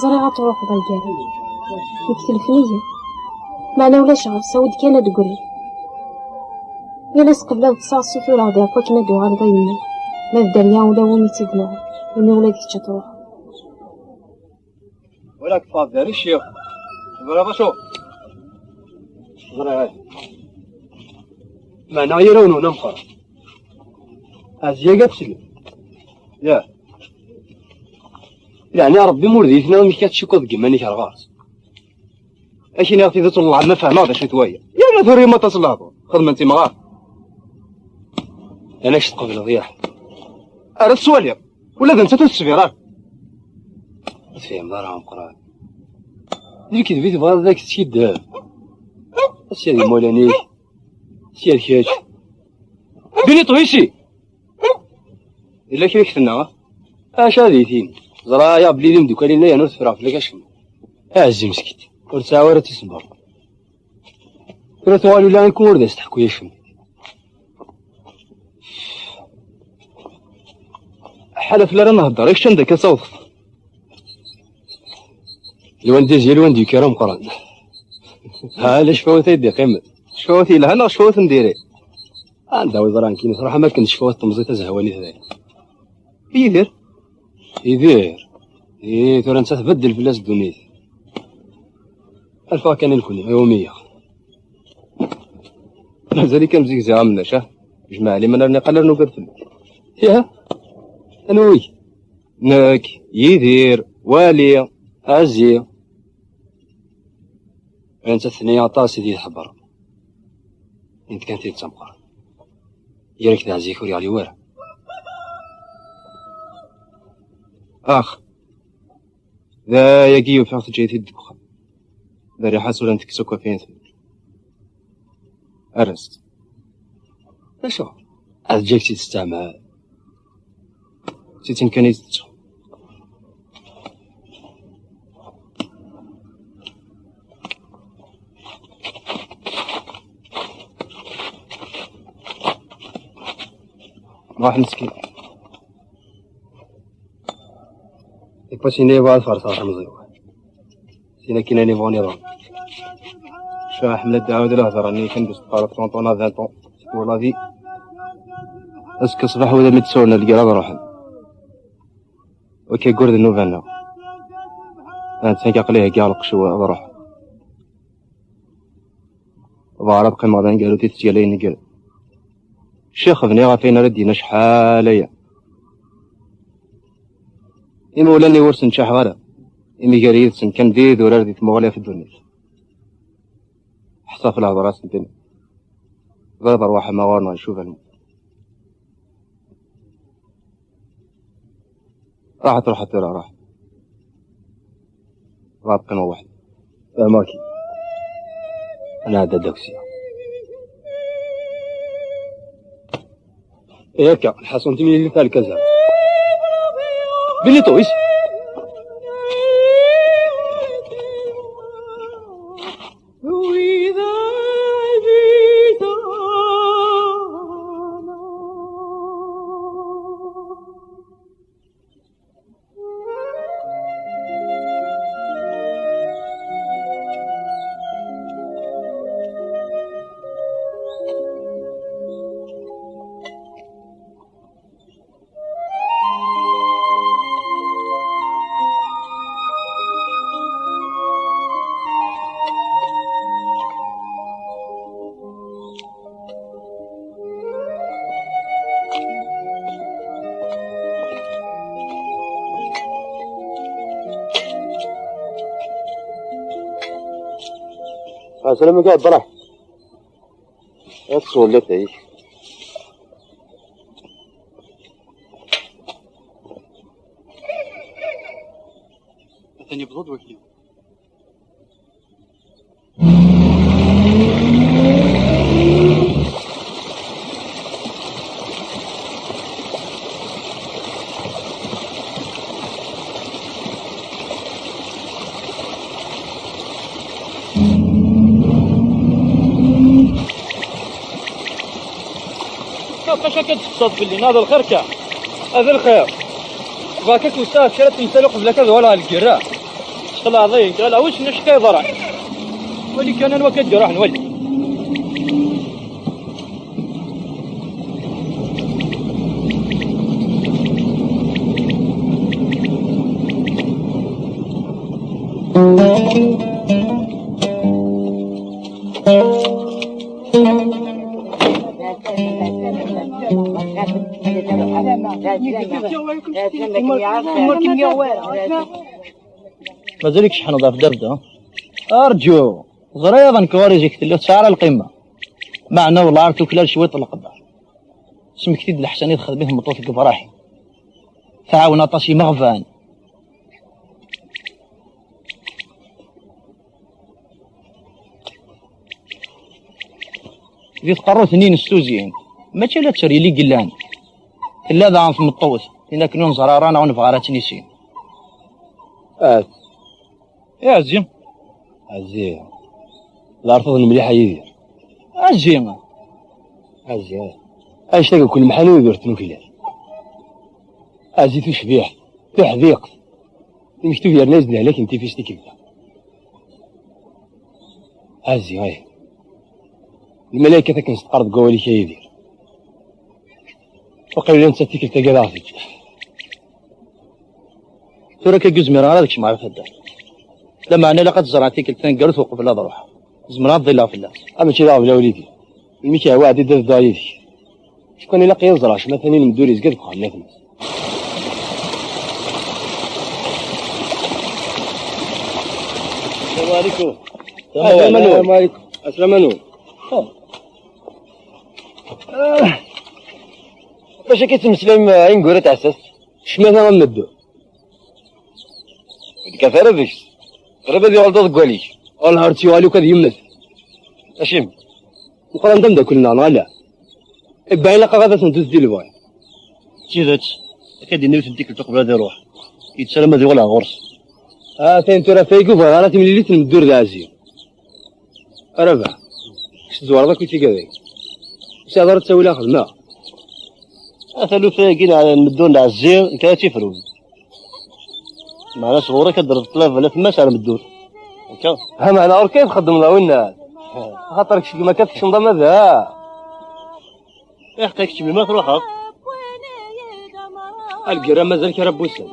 Ẓriɣ ad truḥeḍ a lgerra, nekk telfen-iyi. Meɛna ulac ɣef sawi-d kan ad d-gri. Yal ass qbel ad ṭṭseɣ ssutureɣ-d ɣef wakken ad d-uɣaleḍ a yemma. Ma d dderya ula win i tt-id-nɣen, win ula d kečč ad truḥeḍ. Wala kfeḍ dari ccix. Ẓriɣ acu. Ẓriɣ. Meɛna yir awen-un ameqqran. Ɛziya gaf slim. Ya. Yeɛni Ṛebbi ma ur d iyi-tiniḍ amek ad tcikkuḍ deg yiman-ik ar ɣer-s. Ad k-iniɣ tidet, wellah ma fehmeɣ d acu-t waya. Yerna tura yemma aṭas n lehdur. Xedmen timɣar. Amek tqebleḍ ya? Ar ad twaliḍ. Ula d nettat ur tesbir ara. Ur tefhimeḍ ara a Meqqran. D lekdeb i tebɣiḍ ad ak-teskiddeb. Sya d imawlan-ik. Sya d kečč. Bini ṭwisi. Yella kra i k-tenna? Acu ad iyi-tini? Ẓriɣ ya belli d imeddukal-inu yerna ur tefreɣ fell-ak acemma. Aɛezzi meskit. Ur tesɛi ara tisebber. Tura tuɣal ula i ur d as-teḥku acemma. Ḥala fell ara nhedder, ikečč anda akka tawḍeḍ? Lwan d izya, lwan d yuki ara meqqren. Ha, ala cfawat ay d-iqqimen. Cfawat yelhan neɣ cfawat n diri? Anda wi ẓran kini truḥ am akken cfawat temẓi tazehwanit dayen. Yidir? Yidir? Ih, tura netta tbeddel fell-as ddunit. Alfeɣ kan i nekni, i umiyeɣ. Mazal-ik am zik ziɣ a Mnac, ah? Jmeɛ liman ar niqal ar nugad fell-ak. Yah? Anwi? Nekk, Yidir, Wali, Ɛezzi. Nettat tenna-yi aṭas i d-iyi-tḥebber. Int kan tidet a Meqqran. Yerk d ɛzik ur yeɣli wara. Ax, d ayagi yufiɣ teǧǧa-yi-t-id deg uxxam. D rriḥa-s ur n-tekkes akk afin. Err-as-tt. D acu? Ad ǧǧak-tt-id testeɛma. Sitin kan i tettu. Ruḥ meskin. Ipasin i yebɣa ad farṣeɣ tamẓi-w. Sin akin ad nibɣu niḍen. Cfiɣ ḥemmel ad d-ɛawed lehḍra-nni kan d-s-teqqareḍ tonton à vingt ans. Twalaḍ-i. Azekka ṣṣbeḥ wid mi d-sawlen ad lgir ad ruḥen. Ok, gur d nnuba-nneɣ. Ahat aql-i heggaɣ lqecc ad ruḥeɣ. Bɣar ad qqimeɣ d aneggaru tidet yal ayen negren. Ccix bniɣ ɣef ayen ara d-yini acḥal aya. Imawlan-iw ur sen-ččaḥeɣ ara, imi gar yid-sen kan d idurar di tmuɣli ɣef ddunit. Ḥṣa ɣef lehḍra-sen-tini. Bɣiɣ ad ṛwaḥ ama ɣur-neɣ icuba lmut. Ruḥet, ruḥet tura, ruḥ. Ruḥ ad qqimeɣ weḥd-i. Fehmeɣ-k. Ad nɛedda ddaw sya. Ihi akka, lḥaṣun timlilit ar lkaza. Benito, is? Ɛeslama-k a Ɛebd Ṛṛaḥ. Ad tṣewleḍ ayik. Atan yewweḍ-d wakli. Ɣef acu akka d-teqsaḍ fell-i? Neɣ d lxir kan? A d lxir. Bɣa-k ad k-wesseɣ kra n temsal uqbel akka d walaɣ lgirra. Ttxil ɛḍi, kra leɛwiǧ n acka yeḍran. Wali kan anwa akka d-iruḥen, wali. Mazal-ik tceḥḥneḍ ɣef dderda? Arǧu! Ẓriɣ nekk ɣur-i zik telliḍ tesɛa ara lqima. Meɛna wellah ar tuklal cwiṭ n leqder. Smekti-d leḥsan i texdem i tmeṭṭut deg Ibrahim. Tɛawen aṭas imeɣban. Di tqerrut-nni n Stuzin, mačči ala tteryel i yellan. Tella daɣen tmeṭṭut, tin akken ur neẓri ara neɣ ur nebɣi ara ad tt-nissin. Ahat. I Ɛezzi? Ɛezzi. Tɛerfeḍ mliḥ a Yidir. Ɛezzi. Ɛezzi. Annect-agi akk lemḥan ur d-ur t-nuklal. Ɛezzi tucbiḥt, tuḥdiqt. Lmektub yerna-yas-d lehlak n tifist i yebda. Ɛezzi, ay. Lmalaykat akken s-teqqareḍ deg wawal-ik a Yidir. Waqil ula netta tikkelt-agi ad aɣ-teǧǧ. Tura akka ur zmireɣ ara ad kecmeɣ ɣer taddart. Lameɛna ilaq ad ẓreɣ tikkelt taneggarut uqbel ad ruḥeɣ. Zemreɣ ad ḍilleɣ fell-as. A mačči d aɣbel a wlidi. Melmi k-yehwa ɛeddi-d ad dduɣ yid-k. Cukkan ilaq-iyi ad ẓreɣ cma tanin meddur yezga deg uxxam n atmas. Asalaamu ɛalaykum. Asalaamu ɛalaykum. Asalaamu ɛalaykum. Oh. Ah. Bac akka i tettmeslayem, eh, ineggura n tɛessast? Ccmata am meddu. Ur d-kkat ara deg-s. Qrib ad yuɣal d aḍeggal-ik. Ur nehhṛ ad yuɣal akk ad yemmet. Acimi? Meqqran d ameddakel-nneɣ, neɣ ala? Ibba ilaq-aɣ ad asen-tuzdi lebɣi. D tidet, akka d-yenna yiwet n tikkelt uqbel ad iruḥ. Yettarem ad yuɣal ar ɣur-s. Ah, tayen tura tagi ur bɣiɣ ara timlilit n Meddur d Ɛezzi. A Rabaḥ, kečč tezwareḍ akk i tigad-agi. Ur sɛiḍ ara ttawil a xedmeɣ. A taluft-agi n Meddur d Ɛezzi, nekk ara tt-ifrun. Meɛna sɣur-k ad d-terreḍ ṭṭlaba la temmas ar Meddur. Akka? Ha, meɛna ɣur-k ay txeddmeḍ a winna. Axaṭer kečč gma akka tkecmeḍ ama da. Iḥeqqa kečč melmi ara truḥeḍ? A lgirra mazal kra n wussan.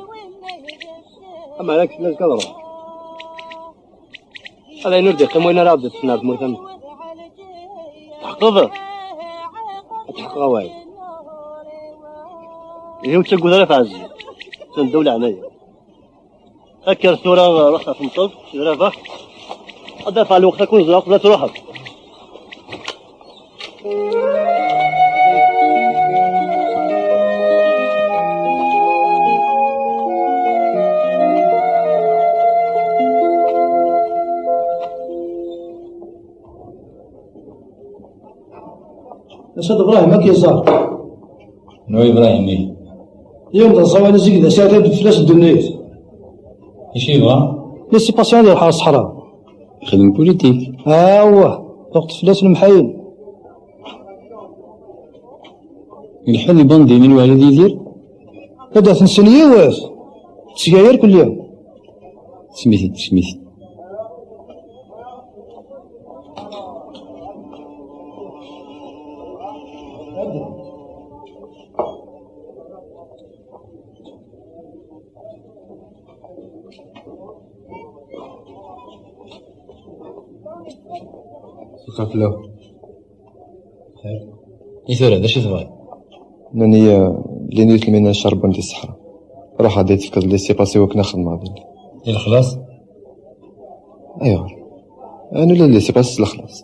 Ameɛna kečč mazal ad ruḥeḍ. Ala ayen ur d-iqqim wayen ara ɣ-d-iṭṭfen ar tmurt am. Tḥeqqeḍ? Ad tḥeqqeɣ awal. Ihi ur ttaggad ara ɣef Ɛezzi. Atan ddaw leɛnaya. Kker tura, ruḥ ad temmteḍ, d Rabaḥ. Ad d-afeɣ lweqt ad ken-ẓreɣ qbel ad truḥeḍ. Acu d Ibrahim, ad k-iẓer. Anwa Ibrahim, ihi? Yiwen d aẓawan azig d asiɛdad fell-as ddunit. Acu yebɣa? Laissez-passer ad iruḥ ɣer ṣṣeḥra. Ixdem politique. Awah, tuɣeḍ fell-as lemḥayen. Ileḥḥu di bandi n Lwali d Yidir? Ad ten-ssen yiwet. Tesga yir kulli. Smith, Smith. Suqafla. I tura, d acu tebɣiḍ? Nnan-iyi, eh, llan yiwet lmina cerrben di ṣṣeḥra. Ruḥ ad d-tefkeḍ laissez-passer wakken ad xedmeɣ din. I lexlaṣ? Ayɣer? Anu la laissez-passer s lexlaṣ.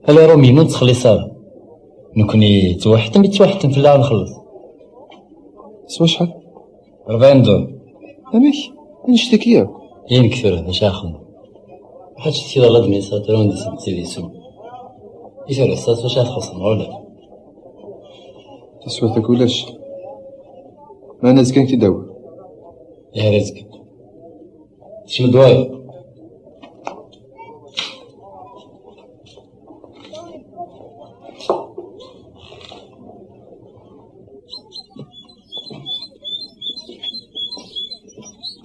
Ala Rumi, ma nettxelliṣ ara. Nekni ttwaḥettem, i ttwaḥettem fell-aɣ nxelleṣ. S wacḥal? Rebɛin dollar. Amek? Annect-agi akk? I nekk tura, d acu ara xedmeɣ? Ḥaǧ tekkiḍ ɣer l'administrateur ad wen-d-iseqsi di sum. I tura, s wacu ara txellṣem, ɣur-k? Taswiɛt akk ulac. Meɛna azekka ad k-t-id-awiɣ. Ihi ar azekka. Kecm-d wayeḍ.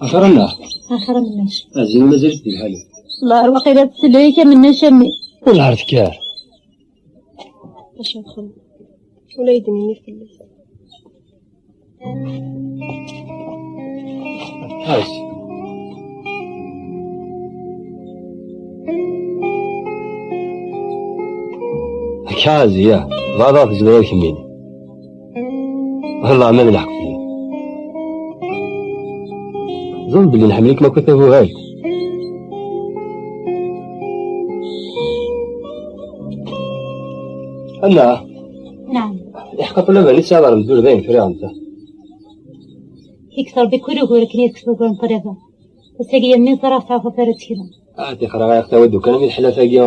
Axir-nneɣ. Axir a Mennac. Azin mazal-it di lḥala. Lɛer waqila teslek a Mennac a mmi. Lɛer tekker. Acu nxeddem? Ula yednini fell-as. Ḥaǧ. Akka a Ɛezzi, ya. Bɣiɣ ad aɣ-teǧǧeḍ ɣer kemmini. Wellah ma d lḥeqq fell-i. Ẓer belli nḥemmel-ikem akk a tabuhalt. Anna. Naɛam. Iḥeqqa ṭṭlaba-nni tesɛiḍ ɣer Meddur dayen friɣ netta. Ikter Rebbi kul ugur akken i tekkseḍ ugur n ṭṭlaba. Ass-agi a mmi ẓriɣ teɛfuḍ ara tt-kra. Ah, tixra ɣer tawa ddukan mi teḥla tagi.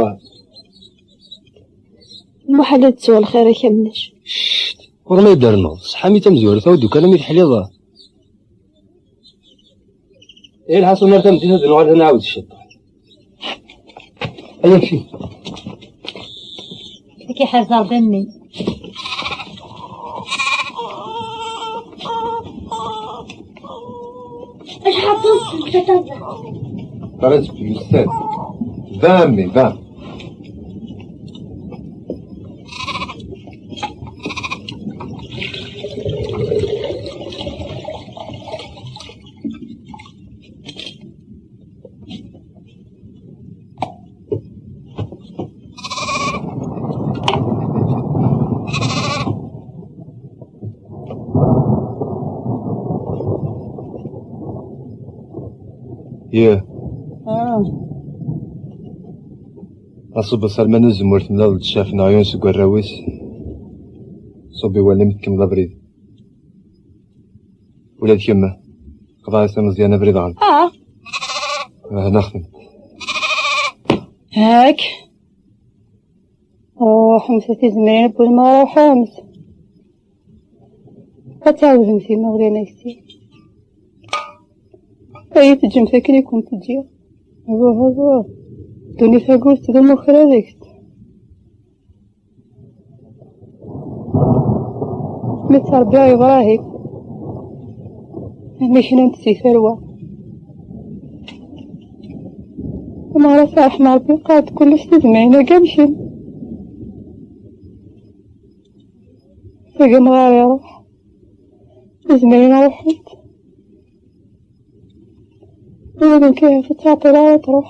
Muḥal ad ttuɣ lxir-ik a Mennac. Cct! Ɣur-m ay d-ternuḍ, ṣṣeḥḥa mi tamezwarut tawa ddukan mi teḥliḍ. Ihi lḥaṣun ar tameddit ad nuɣal ad nɛawed ciṭ. Ay akfi. Ad k-iḥrez Rebbi a mmi. Acḥal teṭṭeẓ? Treize plus sept. Vingt, mais vingt. Yah. Ah. Aṣub asalman n uzemmur temlaleḍ-d ccaf neɣ yiwen seg warraw-is. Ṣub iwalim tkemmleḍ abrid. Ula d kemm, qḍeɛ-as a Meẓyan abrid ɣer. Ah. Ah, nexdem. Hak. Ruḥemt a tizemrin n wudem, ruḥemt. Ad tɛawdemt imawlan-ak sin. Ad iyi-teǧǧemt akken i kent-ǧǧiɣ. Buh, buh. Ddunit-agi ur tettdumu kra deg-s. Mi tt-ṛebbiɣ Ibṛahim, mi knant si tarwa. Ameɣras ṛeḥma Ṛebbi, iqaɛed kullec tizmayin-agi amcen. Tagi amɣar iṛuḥ, tizmayin ruḥent. Ula d nekk ur tt-ttɛeṭṭileɣ ara truḥ.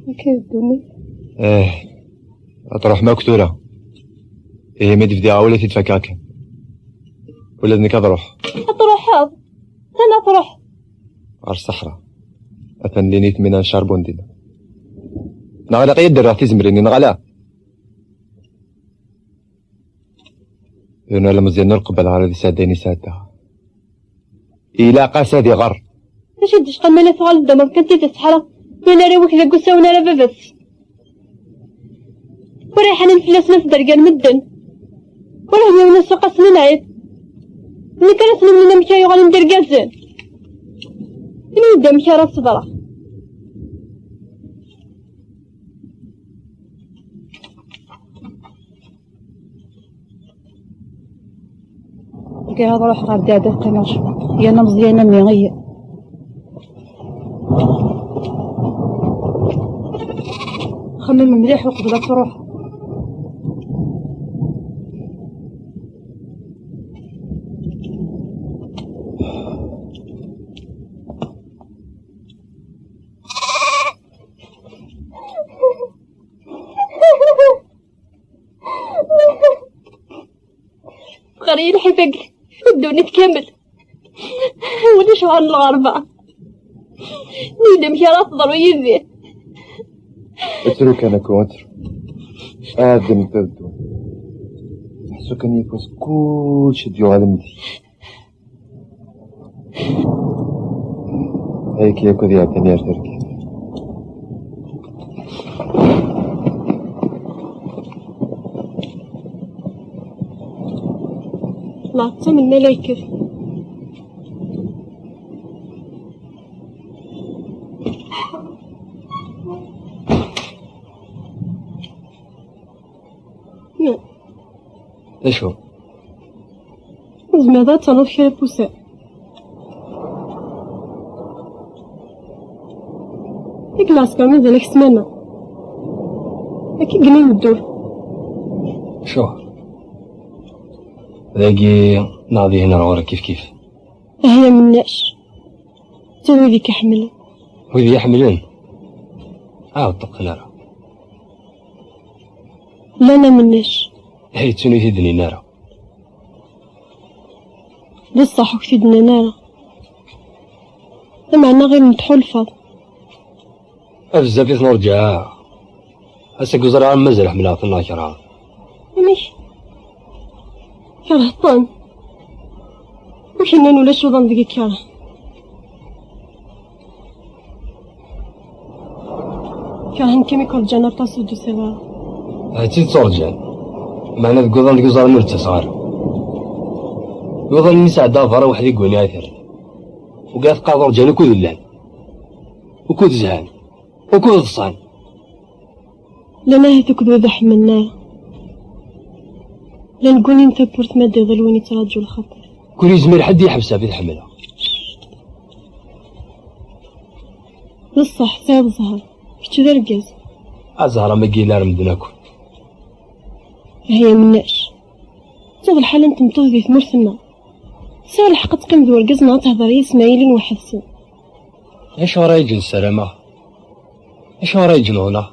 Akka d ddunit. Eh, ad truḥem akk tura. Ihi mi d-bdiɣ ula t-id-fakkeɣ kan. Ula d nekk ad ruḥ. Ad truḥeḍ? Atan ad truḥ. Ɣer ṣṣeḥra. Atan linit mina n carbon dinna. Neɣ ilaq ad d-rreɣ tizemrin, neɣ ala? Yerna Lmeẓyan ur qebbel ara ad isɛeddi ayen isɛedda. Ilaq-as ad iɣer. D acu i d-icqan ma la tuɣal-d d ameḍkan tidet ḥara, win ara wik deg usawen ara baba-s. Ur iḥanen fell-asen ad t-dergan medden. Ur hmiwen asuq-asen i lɛid. D nekk ara sen-imlen amek ara yuɣalen d irgazen. Ini-yi-d amek ara ṣebreɣ. Bɣiɣ ad ruḥeɣ ɣer dda ad qqimeɣ cwiṭ. Yerna Meẓyan a mmi, iyya. Xemmem mliḥ uqbel ad truḥeḍ. Ɣer-iyi lḥif-agi, ddunit kamel. Ulac ɣer lɣerba. Nid amek ara teḍru yid-i. Ttru kan, aku, ttru. Ɛeddim ad ddun. Ḥsu kan yiwwas kullec ad d-yuɣal am zik. Ayagi yakk ad iɛeddan ar targit. Nɛeṭṭem lmalayek. D acu? Tzemreḍ ad ternuḍ kra n wussan? Deg lɛesker mazal-ak ssmana. Akka i yenna ddurt. Acuɣer? Dagi neɣ dihin ar ɣur-k kifkif? Ahya mennac. Ttun wid i k-iḥemmlen. Wid i yi-ḥemmlen? Ah, ur ṭṭuqqen ara. Llan a mennac. Hey, ttun ur t-id-nnin ara. D ṣṣeḥ ur k-t-id-nnan ara. Lameɛna ɣilen tḥulfaḍ. A bezzaf i ten-urǧaɣ. Ass-agi ur ẓriɣ ara mazal ḥemmleɣ-ten neɣ kerheɣ-ten. Amek? Kerheḍ-ten? Ur k-nnan ulac uḍan deg-i kerhen. Kerhen-kem i k-urǧan aṭas ur d-tusiḍ ara. D tid tt-urǧan. Meɛna deg uḍan deg uẓar ur d-ttaseɣ ara. Uḍan-nni sɛeddaɣ berra weḥd-i deg wani ay terra. Ugaɣ teqqareḍ urǧan ukud llan. Ukud zhan. Ukud ḍsan. Llan ahat akked wid ur ḥemmlen ara. Llan ggunin tawwurt ma d-iḍel win yettraǧu lxaṭer. Kul yezmir ḥedd yeḥbes ɣef i t-ḥemmleɣ. D ṣṣeḥ, tesɛiḍ zzher. Kečč d argaz. A zzher am wagi yella ar medden akk. Ahya mennac. Tuɣ lḥala n tmeṭṭut di tmurt-nneɣ. Tesɛa lḥeqq ad teqqim d urgaz neɣ ad tehder yis-s ma yilin weḥd-sen. Acu ara yeǧǧen ssarameɣ? Acu ara yeǧǧen ɣur-neɣ?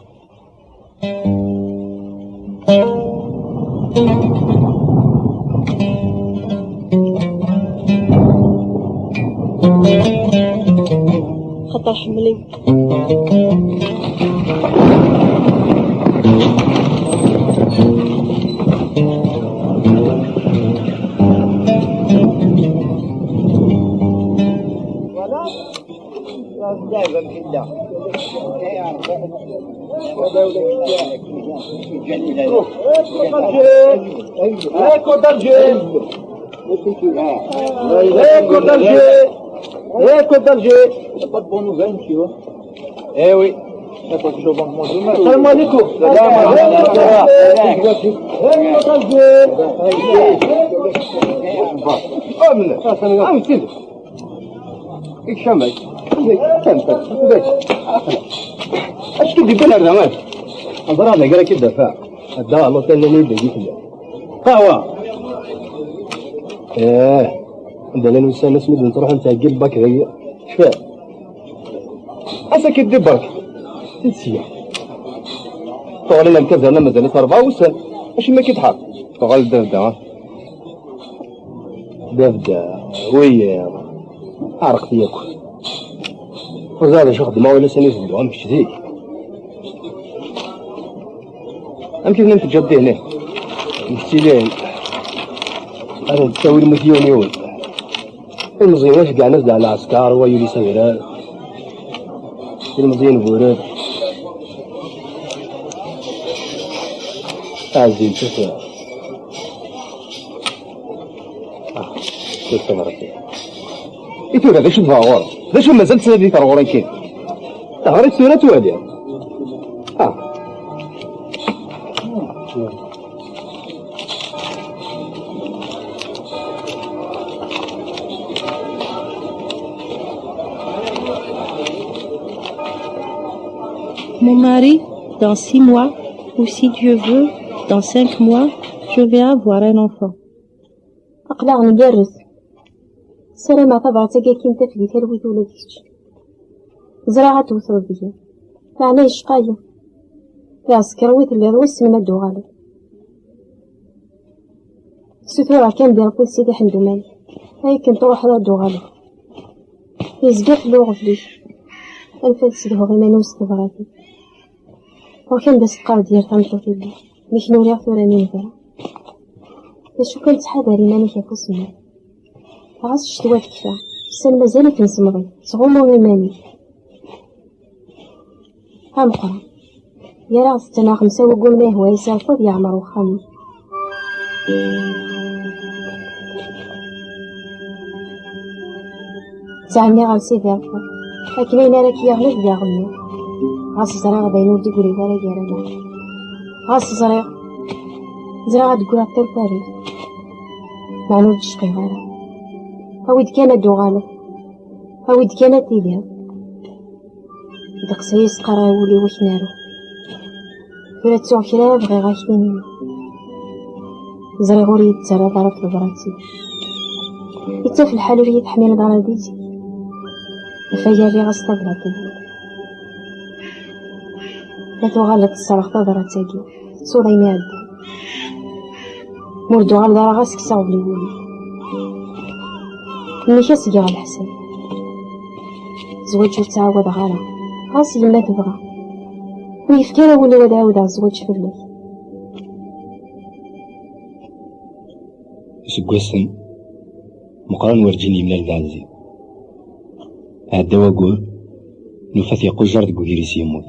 Xaṭer ḥemmlen. Écoute d'Alger. Écoute d'Alger. Écoute d'Alger. T'as pas de bonnes nouvelles, monsieur. Eh oui. السلام عليكم. السلام عليكم. Écoute d'Alger. Écoute d'Alger. Ikcam-ak. Ikcam-ak. Acu k-id-yewwin ar da? Ẓriɣ d agar ad k-id-afeɣ. Adda ɣer l'hôtel-nni dagi fell-am. Qahwa. Eh, anda llan ussan asmi d-nettruḥ nettheggi lbak dagi. Cfiɣ. Ass-agi d-iberk. Sya. Tuɣalin am kazerna mazal-as rebɛa wussan. Acimi akka i tḥar? Tuɣal d da. Bab da, wiyaḍ, ɛerqet yakk. Ur ẓriɣ d acu xeddmeɣ wala sani tedduɣ am kečč zik. Amek i ten-teǧǧiḍ dihni? Nekk ttilin. Ad d-ttawi lmut yiwen yiwen. Ilmeẓyen wa ceggɛen-as-d ar lɛesker, wa yuli s adrar. Ilmeẓyen n Bured. Ɛzim, ttafeɣ. Ah, ttafeɣ. I tura, d acu tebɣa ɣur-m? D acu mazal tettnadi ɣur-m kan? Teɣriḍ tura twaliḍ. Ah. Mon mari, dans six mois, ou si Dieu veut, dans cinq mois, je vais avoir un enfant. Aql-aɣ ngerrez. Ssarameɣ tabrat-agi akin taf di talwit ula d kečč. Ẓriɣ ad tewteḍ deg-i. Meɛna yecqa-yi. Di ɛesker wi telliḍ, wissen ma d-uɣaleḍ. Sutreɣ kan di Ṛebbi d Sidi Ḥend U Malik, akken truḥeḍ ad d-uɣaleḍ. Yezga fell-i uɣbel-ik, anef ad ssedhuɣ iman-iw s tebrat-ik. Ɣur-k anda s-teqqareḍ yir tameṭṭut yellan, mi k-nuriɣ tura mi nebra. D acu kan, ttḥadar iman-ik ɣef usemmiḍ. Ɣas ccetwa tekfa, ussan mazal-iten semḍi, sɣumu iman-ik. A Meqqran, gar-aɣ d ttnaɣ xemsa waggumen ihwa-yas iɣef ad yeɛmer wexxam-ik. Ttɛenniɣ ɣer Sidi Ṛebbi, akken ayen ara k-yaɣen ad d-yaɣen. Ɣas ẓriɣ d ayen ur d-igri wara gar-aneɣ. Ɣas ẓriɣ, ẓriɣ ad d-ggriɣ tarfarit, meɛna ur d-cqiɣ ara. Awi-d kan ad d-uɣaleḍ, awi-d kan ad tiliḍ. Ddeqs-aya i s-qqareɣ i wul-iw ad k-naru. Tura ttuɣ kra bɣiɣ ad k-t-iniɣ. Ẓriɣ ur iyi-d-ttarraḍ ara ɣef tebrat-iw. Ittaf lḥal ur iyi-teḥmileḍ ara di zik. Ɣef waya rriɣ-as tabrat-iw. Ma tuɣaleḍ tesserɣ tabrat-agi, tettuḍ ayen iɛeddan. Ma ur d-uɣaleḍ ara, ɣas kkes aɣbel i wul-ik. Nnek ad s-geɣ leḥsab. Zzwaǧ ur ttɛawadeɣ ara, ɣas yemma tebɣa. Ur yefki ara wul-iw ad ɛawdeɣ zzwaǧ fell-ak. Iseggasen, Meqqran werǧin yemlal d Ɛezzi. Ɛedda wayyur, nufa-t iqujjar deg ugris yemmut.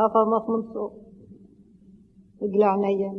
Afamas Manṣur deg leɛnaya-m.